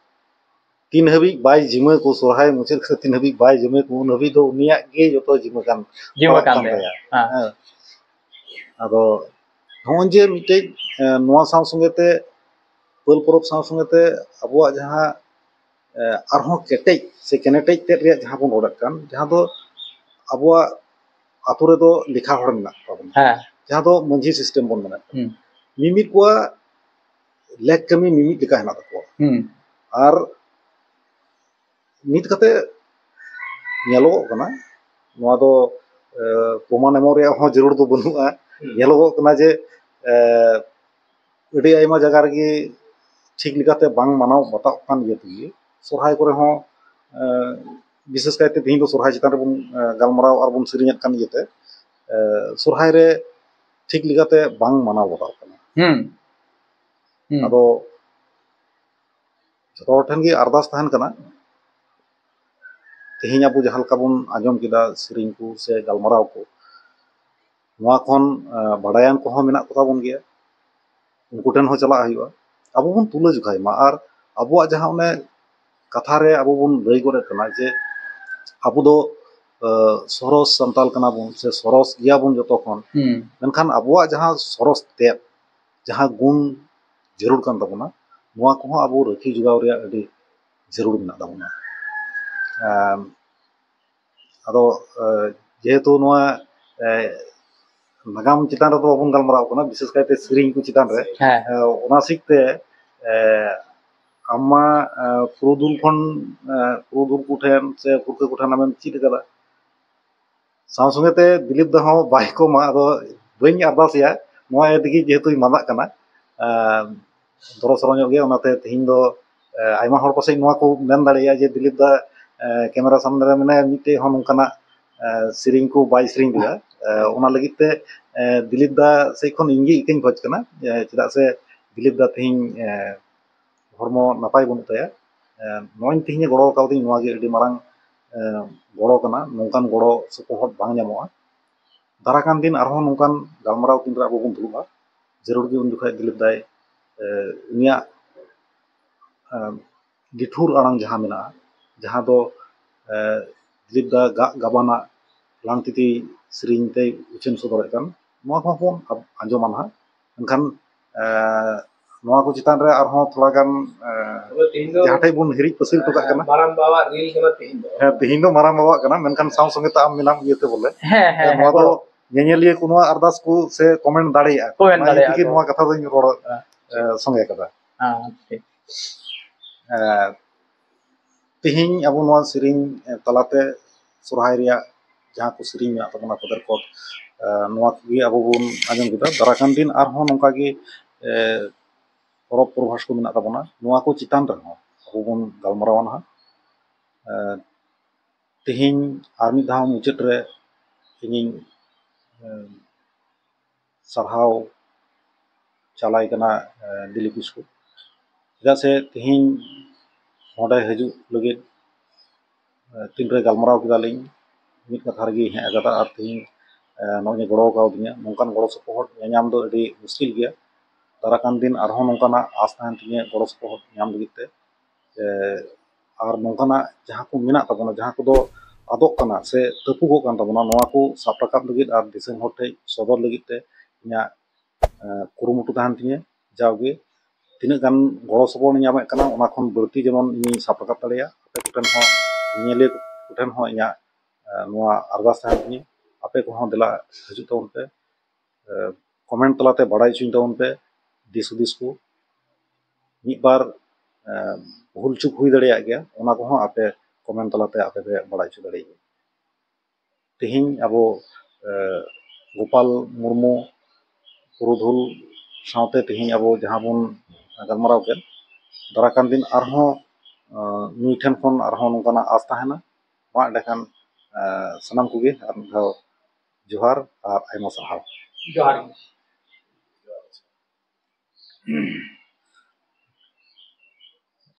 ᱛᱤᱱ ᱦᱟᱹᱵᱤᱡ ᱵᱟᱭ ᱡᱤᱢᱟᱹ ᱠᱚ, ᱥᱚᱨᱦᱟᱭ ᱢᱩᱪᱟᱹᱫ ᱠᱟᱛᱮ ᱛᱤᱱ ᱦᱟᱹᱵᱤᱡ ᱵᱟᱭ ᱡᱤᱢᱟᱹ ᱠᱚ, ᱩᱱ ᱦᱟᱹᱵᱤᱡ ᱫᱚ ᱩᱱᱤᱭᱟᱜ ᱜᱮ ᱡᱚᱛᱚ ᱡᱤᱢᱟᱹ ᱠᱟᱱ, ᱡᱤᱢᱟᱹ ᱯᱟᱲᱟᱜ ᱠᱟᱱ ᱠᱟᱱ ᱛᱟᱭᱟ᱾ ᱛᱟᱭᱟ᱾ ᱦᱮᱸ᱾ ᱦᱮᱸ᱾ ᱟᱫᱚ ᱱᱚᱜᱼᱚᱭ ᱡᱮ ᱢᱤᱫᱴᱮᱡ, ᱮ, ᱱᱚᱣᱟ ᱥᱟᱶ ᱥᱚᱸᱜᱮ ᱛᱮ ᱯᱟᱹᱞ ᱯᱚᱨᱚᱵᱽ ᱥᱟᱶ ᱥᱚᱸᱜᱮ ᱛᱮ ᱟᱵᱚᱣᱟᱜ ᱡᱟᱦᱟᱸ, ᱮ, ᱟᱨᱦᱚᱸ ᱠᱮᱴᱮᱡ ᱥᱮ ᱠᱮᱱᱮᱴᱮᱡ ᱛᱮᱫ ᱨᱮᱭᱟᱜ ᱡᱟᱦᱟᱸ ᱵᱚᱱ ᱨᱚᱲᱮᱫ ᱠᱟᱱ, ᱡᱟᱦᱟᱸ ᱫᱚ ᱟᱵᱚᱣᱟᱜ ᱟᱛᱳ ᱨᱮᱫᱚ ᱞᱮᱠᱷᱟ ᱦᱚᱲ ᱢᱮᱱᱟᱜ ᱠᱚᱣᱟ ᱵᱚᱱ᱾ ᱦᱮᱸ᱾ ᱡᱟᱦᱟᱸ ᱫᱚ ᱢᱟᱹᱡᱷᱤ ᱥᱤᱥᱴᱮᱢ ᱵᱚᱱ ᱢᱮᱱᱮᱫ ᱠᱟᱱᱟ᱾ ᱦᱩᱸ᱾ ᱢᱤᱢᱤᱫ ᱠᱚᱣᱟᱜ ᱞᱮᱠ ᱠᱟᱹᱢᱤ ᱢᱤᱢᱤᱫ ᱞᱮᱠᱟ ᱦᱮᱱᱟᱜ ᱛᱟᱠᱚᱣᱟ᱾ ᱦᱩᱸ᱾ ᱟᱨ ᱱᱤᱛ ᱠᱟᱛᱮ ᱧᱮᱞᱚᱜᱚᱜ ᱠᱟᱱᱟ, ᱱᱚᱣᱟ ᱫᱚ, ᱮ, ᱯᱨᱚᱢᱟᱱ ᱮᱢᱚᱜ ᱨᱮᱭᱟᱜ ᱦᱚᱸ ᱡᱟᱹᱨᱩᱲ ᱫᱚ ᱵᱟᱹᱱᱩᱜᱼᱟ᱾ ᱦᱩᱸ᱾ ᱧᱮᱞᱚᱜᱚᱜ ᱠᱟᱱᱟ ᱡᱮ, ᱮ, ᱟᱹᱰᱤ ᱟᱭᱢᱟ ᱡᱟᱭᱜᱟ ᱨᱮᱜᱮ ᱴᱷᱤᱠ ᱞᱮᱠᱟᱛᱮ ᱵᱟᱝ ᱢᱟᱱᱟᱣ ᱵᱟᱛᱟᱣᱚᱜ ᱠᱟᱱ ᱤᱭᱟᱹ ᱛᱮᱜᱮ ᱥᱚᱨᱦᱟᱭ ᱠᱚᱨᱮ ᱦᱚᱸ, ᱮ, ᱵᱤᱥᱮᱥ ᱠᱟᱭᱛᱮ ᱛᱮᱦᱮᱧ ᱫᱚ ᱥᱚᱨᱦᱟᱭ ᱪᱮᱛᱟᱱ ᱨᱮᱵᱚᱱ, ᱮ, ᱜᱟᱞᱢᱟᱨᱟᱣ ᱟᱨ ᱵᱚᱱ ᱥᱮᱨᱮᱧᱮᱫ ᱠᱟᱱ ᱤᱭᱟᱹᱛᱮ, ᱮ, ᱥᱚᱨᱦᱟᱭ ᱨᱮ ᱴᱷᱤᱠ ᱞᱮᱠᱟᱛᱮ ᱵᱟᱝ ᱢᱟᱱᱟᱣ ᱵᱟᱛᱟᱣᱚᱜ ᱠᱟᱱᱟ᱾ ᱦᱩᱸ᱾ ᱦᱩᱸ᱾ ᱟᱫᱚ ᱡᱚᱛᱚ ᱦᱚᱲ ᱴᱷᱮᱱ ᱜᱮ ᱟᱨᱫᱟᱥ ᱛᱟᱦᱮᱱ ᱠᱟᱱᱟ, ᱛᱮᱦᱮᱧ ᱟᱵᱚ ᱡᱟᱦᱟᱸ ᱞᱮᱠᱟ ᱵᱚᱱ ᱟᱸᱡᱚᱢ ᱠᱮᱫᱟ ᱥᱮᱨᱮᱧ ᱠᱚ ᱥᱮ ᱜᱟᱞᱢᱟᱨᱟᱣ ᱠᱚ, ᱱᱚᱣᱟ ᱠᱷᱚᱱ, ᱮ, ᱵᱟᱰᱟᱭᱟᱱ ᱠᱚᱦᱚᱸ ᱢᱮᱱᱟᱜ ᱠᱚᱛᱟ ᱵᱚᱱ ᱜᱮᱭᱟ, ᱩᱱᱠᱩ ᱴᱷᱮᱱ ᱦᱚᱸ ᱪᱟᱞᱟᱜ ᱦᱩᱭᱩᱜᱼᱟ᱾ ᱟᱵᱚ ᱵᱚᱱ ᱛᱩᱞᱟᱹ ᱡᱚᱠᱷᱟᱭ ᱢᱟ, ᱟᱨ ᱟᱵᱚᱣᱟᱜ ᱡᱟᱦᱟᱸ ᱚᱱᱮ ᱠᱟᱛᱷᱟ ᱨᱮ ᱟᱵᱚ ᱵᱚᱱ ᱞᱟᱹᱭ ᱜᱚᱫ ᱠᱟᱱᱟ ᱡᱮ ᱟᱵᱚ ᱫᱚ ᱥᱚᱨᱚᱥ ᱥᱟᱱᱛᱟᱞ ᱠᱟᱱᱟ ᱵᱚᱱ ᱥᱮ ᱥᱚᱨᱚᱥ ᱜᱮᱭᱟ ᱵᱚᱱ ᱡᱚᱛᱚ ᱠᱷᱚᱱ, ᱦᱩᱸ᱾ ᱢᱮᱱᱠᱷᱟᱱ ᱟᱵᱚᱣᱟᱜ ᱡᱟᱦᱟᱸ ᱥᱚᱨᱚᱥ ᱛᱮᱫ, ᱡᱟᱦᱟᱸ ᱜᱩᱱ ᱡᱟᱹᱨᱩᱲ ᱠᱟᱱ ᱛᱟᱵᱚᱱᱟ, ᱱᱚᱣᱟ ᱠᱚᱦᱚᱸ ᱟᱵᱚ ᱨᱟᱹᱠᱷᱤ ᱡᱚᱜᱟᱣ ᱨᱮᱭᱟᱜ ᱟᱹᱰᱤ ᱡᱟᱹᱨᱩᱲ ᱢᱮᱱᱟᱜ ᱛᱟᱵᱚᱱᱟ᱾ ᱮᱢ, ᱟᱫᱚ, ᱮ, ᱡᱮᱦᱮᱛᱩ ᱱᱚᱣᱟ, ᱮ, ᱱᱟᱜᱟᱢ ᱪᱮᱛᱟᱱ ᱨᱮᱫᱚ ᱵᱟᱵᱚᱱ ᱜᱟᱞᱢᱟᱨᱟᱣ ᱠᱟᱱᱟ, ᱵᱤᱥᱮᱥ ᱠᱟᱭᱛᱮ ᱥᱮᱨᱮᱧ ᱠᱚ ᱪᱮᱛᱟᱱ ᱨᱮ᱾ ᱦᱮᱸ᱾ ᱮ, ᱚᱱᱟ ᱥᱤᱠ ᱛᱮ, ᱮ, ᱟᱢ ᱢᱟ, ᱮ, ᱯᱩᱨᱩᱫᱷᱩᱞ ᱠᱷᱚᱱ, ᱮ, ᱯᱩᱨᱩᱫᱷᱩᱞ ᱠᱚᱴᱷᱮᱱ ᱥᱮ ᱯᱩᱨᱠᱷᱟᱹ ᱠᱚᱴᱷᱮᱱ ᱟᱢᱮᱢ ᱪᱮᱫ ᱟᱠᱟᱫᱟ, ᱥᱟᱶ ᱥᱚᱸᱜᱮ ᱛᱮ ᱫᱤᱞᱤᱯ ᱫᱟ ᱦᱚᱸ ᱵᱟᱭ ᱠᱚᱢᱟ, ᱟᱫᱚ ᱵᱟᱹᱧ ᱟᱨᱫᱟᱥ ᱮᱭᱟ, ᱱᱚᱣᱟ ᱤᱭᱟᱹ ᱛᱮᱜᱮ ᱡᱮᱦᱮᱛᱩᱧ ᱢᱟᱫᱟᱜ ᱠᱟᱱᱟ, ᱮ, ᱫᱚᱨᱚ ᱥᱚᱨᱚ ᱧᱚᱜ ᱜᱮ, ᱚᱱᱟᱛᱮ ᱛᱮᱦᱮᱧ ᱫᱚ, ᱮ, ᱟᱭᱢᱟ ᱦᱚᱲ ᱯᱟᱥᱮᱡ ᱱᱚᱣᱟ ᱠᱚ ᱢᱮᱱ ᱫᱟᱲᱮᱭᱟᱜᱼᱟ ᱡᱮ ᱫᱤᱞᱤᱯ ᱫᱟ, ᱮ, ᱠᱮᱢᱮᱨᱟ ᱥᱟᱢᱱᱮ ᱨᱮ ᱢᱮᱱᱟᱭᱟ, ᱢᱤᱫᱴᱮᱡ ᱦᱚᱸ ᱱᱚᱝᱠᱟᱱᱟᱜ, ᱮ, ᱥᱮᱨᱮᱧ ᱠᱚ ᱵᱟᱭ ᱥᱮᱨᱮᱧ ᱞᱮᱫᱟ᱾ ᱮ, ᱚᱱᱟ ᱞᱟᱹᱜᱤᱫ ᱛᱮ, ᱮ, ᱫᱤᱞᱤᱯ ᱫᱟ ᱥᱮᱫ ᱠᱷᱚᱱ ᱤᱧ ᱜᱮ ᱤᱠᱟᱹᱧ ᱠᱷᱚᱡᱽ ᱠᱟᱱᱟ, ᱮ, ᱪᱮᱫᱟᱜ ᱥᱮ ᱫᱤᱞᱤᱯ ᱫᱟ ᱛᱮᱦᱮᱧ, ᱮ, ᱦᱚᱲᱢᱚ ᱱᱟᱯᱟᱭ ᱵᱟᱹᱱᱩᱜ ᱛᱟᱭᱟ᱾ ᱮ, ᱱᱚᱜᱼᱚᱭ ᱛᱮᱦᱮᱧᱮ ᱜᱚᱲᱚ ᱠᱟᱣᱫᱤᱧ, ᱱᱚᱣᱟ ᱜᱮ ᱟᱹᱰᱤ ᱢᱟᱨᱟᱝ, ᱮ, ᱜᱚᱲᱚ ᱠᱟᱱᱟ᱾ ᱱᱚᱝᱠᱟᱱ ᱜᱚᱲᱚ ᱥᱚᱯᱚᱦᱚᱫ ᱵᱟᱝ ᱧᱟᱢᱚᱜᱼᱟ᱾ ᱫᱟᱨᱟ ᱠᱟᱱ ᱫᱤᱱ ᱟᱨᱦᱚᱸ ᱱᱚᱝᱠᱟᱱ ᱜᱟᱞᱢᱟᱨᱟᱣ ᱛᱤᱱ ᱨᱮ ᱟᱵᱚ ᱵᱚᱱ ᱫᱩᱲᱩᱵᱼᱟ, ᱡᱟᱹᱨᱩᱲ ᱜᱮ ᱩᱱ ᱡᱚᱠᱷᱚᱱ ᱫᱤᱞᱤᱯ ᱫᱟᱭ, ᱮ, ᱩᱱᱤᱭᱟᱜ, ᱮ, ᱜᱤᱴᱷᱩᱨ ᱟᱲᱟᱝ ᱡᱟᱦᱟᱸ ᱢᱮᱱᱟᱜᱼᱟ, ᱡᱟᱦᱟᱸ ᱫᱚ, ᱮ, ᱫᱤᱞᱤᱯ ᱫᱟ ᱜᱟᱜ ᱜᱟᱵᱟᱱᱟᱜ ᱞᱟᱝᱛᱤᱛᱤ ᱥᱮᱨᱮᱧ ᱛᱮᱭ ᱩᱪᱷᱟᱹᱱ ᱥᱚᱫᱚᱨᱮᱫ ᱠᱟᱱ, ᱱᱚᱣᱟ ᱠᱚᱦᱚᱸ ᱵᱚᱱ ᱟᱸᱡᱚᱢᱟ ᱱᱟᱦᱟᱜ᱾ ᱢᱮᱱᱠᱷᱟᱱ, ᱮ, ᱱᱚᱣᱟ ᱠᱚ ᱪᱮᱛᱟᱱ ᱨᱮ ᱟᱨᱦᱚᱸ ᱛᱷᱚᱲᱟ ᱜᱟᱱ, ᱮ, ᱛᱚᱵᱮ ᱛᱮᱦᱮᱧ ᱫᱚ ᱡᱟᱦᱟᱸ ᱴᱷᱮᱡ ᱵᱚᱱ ᱦᱤᱨᱤᱡ ᱯᱟᱹᱥᱤᱨ ᱦᱚᱴᱚ ᱠᱟᱜ ᱠᱟᱱᱟ᱾ ᱢᱟᱨᱟᱝ ᱵᱟᱵᱟᱣᱟᱜ ᱨᱤᱞ ᱠᱟᱱᱟ ᱛᱮᱦᱮᱧ ᱫᱚ᱾ ᱦᱮᱸ, ᱛᱮᱦᱮᱧ ᱫᱚ ᱢᱟᱨᱟᱝ ᱵᱟᱵᱟᱣᱟᱜ ᱠᱟᱱᱟ, ᱢᱮᱱᱠᱷᱟᱱ ᱥᱟᱶ ᱥᱚᱸᱜᱮ ᱛᱮ ᱟᱢ ᱢᱮᱱᱟᱢ ᱤᱭᱟᱹᱛᱮ ᱵᱚᱞᱮ᱾ ᱦᱮᱸ, ᱦᱮᱸ, ᱱᱚᱣᱟ ᱦᱮᱸ, ᱫᱚ ᱜᱚᱲᱚ᱾ ᱧᱮᱧᱮᱞᱤᱭᱟᱹ ᱠᱚ ᱱᱚᱣᱟ ᱟᱨᱫᱟᱥ ᱠᱚ ᱥᱮ ᱠᱚᱢᱮᱱᱴ ᱫᱟᱲᱮᱭᱟᱜᱼᱟ ᱠᱚ᱾ ᱠᱚᱢᱮᱱᱴ ᱚᱱᱟ ᱤᱭᱟᱹ ᱫᱟᱲᱮᱭᱟᱜᱼᱟ ᱛᱮᱜᱮ ᱠᱚ᱾ ᱱᱚᱣᱟ ᱠᱟᱛᱷᱟ ᱫᱚᱧ ᱨᱚᱲ, ᱮ, ᱥᱚᱸᱜᱮ ᱠᱟᱫᱟ᱾ ᱦᱮᱸ, ᱴᱷᱤᱠ᱾ ᱮ, ᱛᱮᱦᱮᱧ ᱟᱵᱚ ᱱᱚᱣᱟ ᱥᱮᱨᱮᱧ, ᱮ, ᱛᱟᱞᱟᱛᱮ ᱥᱚᱨᱦᱟᱭ ᱨᱮᱭᱟᱜ ᱡᱟᱦᱟᱸ ᱠᱚ ᱥᱮᱨᱮᱧ ᱢᱮᱱᱟᱜ ᱛᱟᱵᱚᱱᱟ, ᱠᱚᱫᱮᱨ ᱠᱚᱫ, ᱮ, ᱱᱚᱣᱟ ᱠᱚᱜᱮ ᱟᱵᱚ ᱵᱚᱱ ᱟᱸᱡᱚᱢ ᱠᱮᱫᱟ᱾ ᱫᱟᱨᱟ ᱠᱟᱱ ᱫᱤᱱ ᱟᱨᱦᱚᱸ ᱱᱚᱝᱠᱟ ᱜᱮ, ᱮ, ᱯᱚᱨᱚᱵᱽ ᱯᱚᱨᱵᱷᱟᱥ ᱠᱚ ᱢᱮᱱᱟᱜ ᱛᱟᱵᱚᱱᱟ, ᱱᱚᱣᱟ ᱠᱚ ᱪᱮᱛᱟᱱ ᱨᱮᱦᱚᱸ ᱟᱵᱚ ᱵᱚᱱ ᱜᱟᱞᱢᱟᱨᱟᱣᱟ ᱱᱟᱦᱟᱜ᱾ ᱮ, ᱛᱮᱦᱮᱧ ᱟᱨ ᱢᱤᱫ ᱫᱷᱟᱣ ᱢᱩᱪᱟᱹᱫ ᱨᱮ ᱤᱧᱤᱧ, ᱮ, ᱥᱟᱨᱦᱟᱣ ᱪᱟᱞᱟᱭ ᱠᱟᱱᱟ, ᱮ, ᱫᱤᱞᱤᱯ ᱠᱤᱥᱠᱩ᱾ ᱪᱮᱫᱟᱜ ᱥᱮ ᱛᱮᱦᱮᱧ ᱱᱚᱰᱮ ᱦᱤᱡᱩᱜ ᱞᱟᱹᱜᱤᱫ, ᱮ, ᱛᱤᱱᱨᱮ ᱜᱟᱞᱢᱟᱨᱟᱣ ᱠᱮᱫᱟᱞᱤᱧ, ᱢᱤᱫ ᱠᱟᱛᱷᱟ ᱨᱮᱜᱮ ᱦᱮᱡ ᱟᱠᱟᱫᱟ ᱟᱨ ᱛᱮᱦᱮᱧ, ᱮ, ᱱᱚᱜᱼᱚᱭ ᱜᱚᱲᱚ ᱠᱟᱣᱫᱤᱧᱟ᱾ ᱱᱚᱝᱠᱟᱱ ᱜᱚᱲᱚ ᱥᱚᱯᱚᱦᱚᱫ ᱧᱟᱧᱟᱢ ᱫᱚ ᱟᱹᱰᱤ ᱢᱩᱥᱠᱤᱞ ᱜᱮᱭᱟ᱾ ᱫᱟᱨᱟ ᱠᱟᱱ ᱫᱤᱱ ᱟᱨᱦᱚᱸ ᱱᱚᱝᱠᱟᱱᱟᱜ ᱟᱥ ᱛᱟᱦᱮᱱ ᱛᱤᱧᱟᱹ ᱜᱚᱲᱚ ᱥᱚᱯᱚᱦᱚᱫ ᱧᱟᱢ ᱞᱟᱹᱜᱤᱫ ᱛᱮ᱾ ᱮ, ᱟᱨ ᱱᱚᱝᱠᱟᱱᱟᱜ ᱡᱟᱦᱟᱸ ᱠᱚ ᱢᱮᱱᱟᱜ ᱛᱟᱵᱚᱱᱟ, ᱡᱟᱦᱟᱸ ᱠᱚᱫᱚ ᱟᱫᱚᱜ ᱠᱟᱱᱟ ᱥᱮ ᱛᱟᱹᱯᱩᱜᱚᱜ ᱠᱟᱱ ᱛᱟᱵᱚᱱᱟ, ᱱᱚᱣᱟ ᱠᱚ ᱥᱟᱵ ᱨᱟᱠᱟᱵ ᱞᱟᱹᱜᱤᱫ ᱟᱨ ᱫᱤᱥᱚᱢ ᱦᱚᱲ ᱴᱷᱮᱱ ᱥᱚᱫᱚᱨ ᱞᱟᱹᱜᱤᱫ ᱛᱮ ᱤᱧᱟᱹᱜ ᱠᱩᱨᱩᱢᱩᱴᱩ ᱛᱟᱦᱮᱱ ᱛᱤᱧᱟᱹ᱾ ᱡᱟᱣᱜᱮ ᱛᱤᱱᱟᱹᱜ ᱜᱟᱱ ᱜᱚᱲᱚ ᱥᱚᱯᱚᱦᱚᱫ ᱤᱧ ᱧᱟᱢᱮᱫ ᱠᱟᱱᱟ, ᱚᱱᱟ ᱠᱷᱚᱱ ᱵᱟᱹᱲᱛᱤ ᱡᱮᱢᱚᱱ ᱤᱧᱤᱧ ᱥᱟᱵ ᱨᱟᱠᱟᱵ ᱫᱟᱲᱮᱭᱟᱜ᱾ ᱟᱯᱮ ᱠᱚᱴᱷᱮᱱ ᱦᱚᱸ, ᱧᱮᱧᱮᱞᱤᱭᱟᱹ ᱠᱚᱴᱷᱮᱱ ᱦᱚᱸ ᱤᱧᱟᱹᱜ ᱱᱚᱣᱟ ᱟᱨᱫᱟᱥ ᱛᱟᱦᱮᱱ ᱛᱤᱧᱟᱹ, ᱟᱯᱮ ᱠᱚᱦᱚᱸ ᱫᱮᱞᱟ ᱦᱤᱡᱩᱜ ᱛᱟᱵᱚᱱ ᱯᱮ, ᱠᱚᱢᱮᱱᱴ ᱛᱟᱞᱟᱛᱮ ᱵᱟᱲᱟᱭ ᱦᱚᱪᱚᱧ ᱛᱟᱵᱚᱱ ᱯᱮ ᱫᱤᱥ ᱦᱩᱫᱤᱥ ᱠᱚ᱾ ᱢᱤᱫ ᱵᱟᱨ ᱵᱷᱩᱞ ᱪᱩᱠ ᱦᱩᱭ ᱫᱟᱲᱮᱭᱟᱜ ᱜᱮᱭᱟ, ᱚᱱᱟ ᱠᱚᱦᱚᱸ ᱟᱯᱮ ᱠᱚᱢᱮᱱᱴ ᱛᱟᱞᱟᱛᱮ ᱟᱯᱮ ᱯᱮ ᱵᱟᱲᱟᱭ ᱦᱚᱪᱚ ᱫᱟᱲᱮᱭᱟᱹᱧᱟ᱾ ᱛᱮᱦᱮᱧ ᱟᱵᱚ ᱜᱳᱯᱟᱞ ᱢᱩᱨᱢᱩ ᱯᱩᱨᱩᱫᱷᱩᱞ ᱥᱟᱶᱛᱮ ᱛᱮᱦᱮᱧ ᱟᱵᱚ ᱡᱟᱦᱟᱸ ᱵᱚᱱ ᱜᱟᱞᱢᱟᱨᱟᱣ ᱠᱮᱫ, ᱫᱟᱨᱟᱭ ᱠᱟᱱ ᱫᱤᱱ ᱟᱨᱦᱚᱸ ᱱᱩᱭ ᱴᱷᱮᱱ ᱠᱷᱚᱱ ᱟᱨᱦᱚᱸ ᱱᱚᱝᱠᱟᱱᱟᱜ ᱟᱸᱥ ᱛᱟᱦᱮᱱᱟ᱾ ᱢᱟ ᱮᱸᱰᱮᱠᱷᱟᱱ ᱥᱟᱱᱟᱢ ᱠᱚᱜᱮ ᱟᱨ ᱢᱤᱫ ᱫᱷᱟᱣ ᱡᱚᱦᱟᱨ ᱟᱨ ᱟᱭᱢᱟ ᱥᱟᱨᱦᱟᱣ᱾ ᱡᱚᱦᱟᱨ ᱜᱮ᱾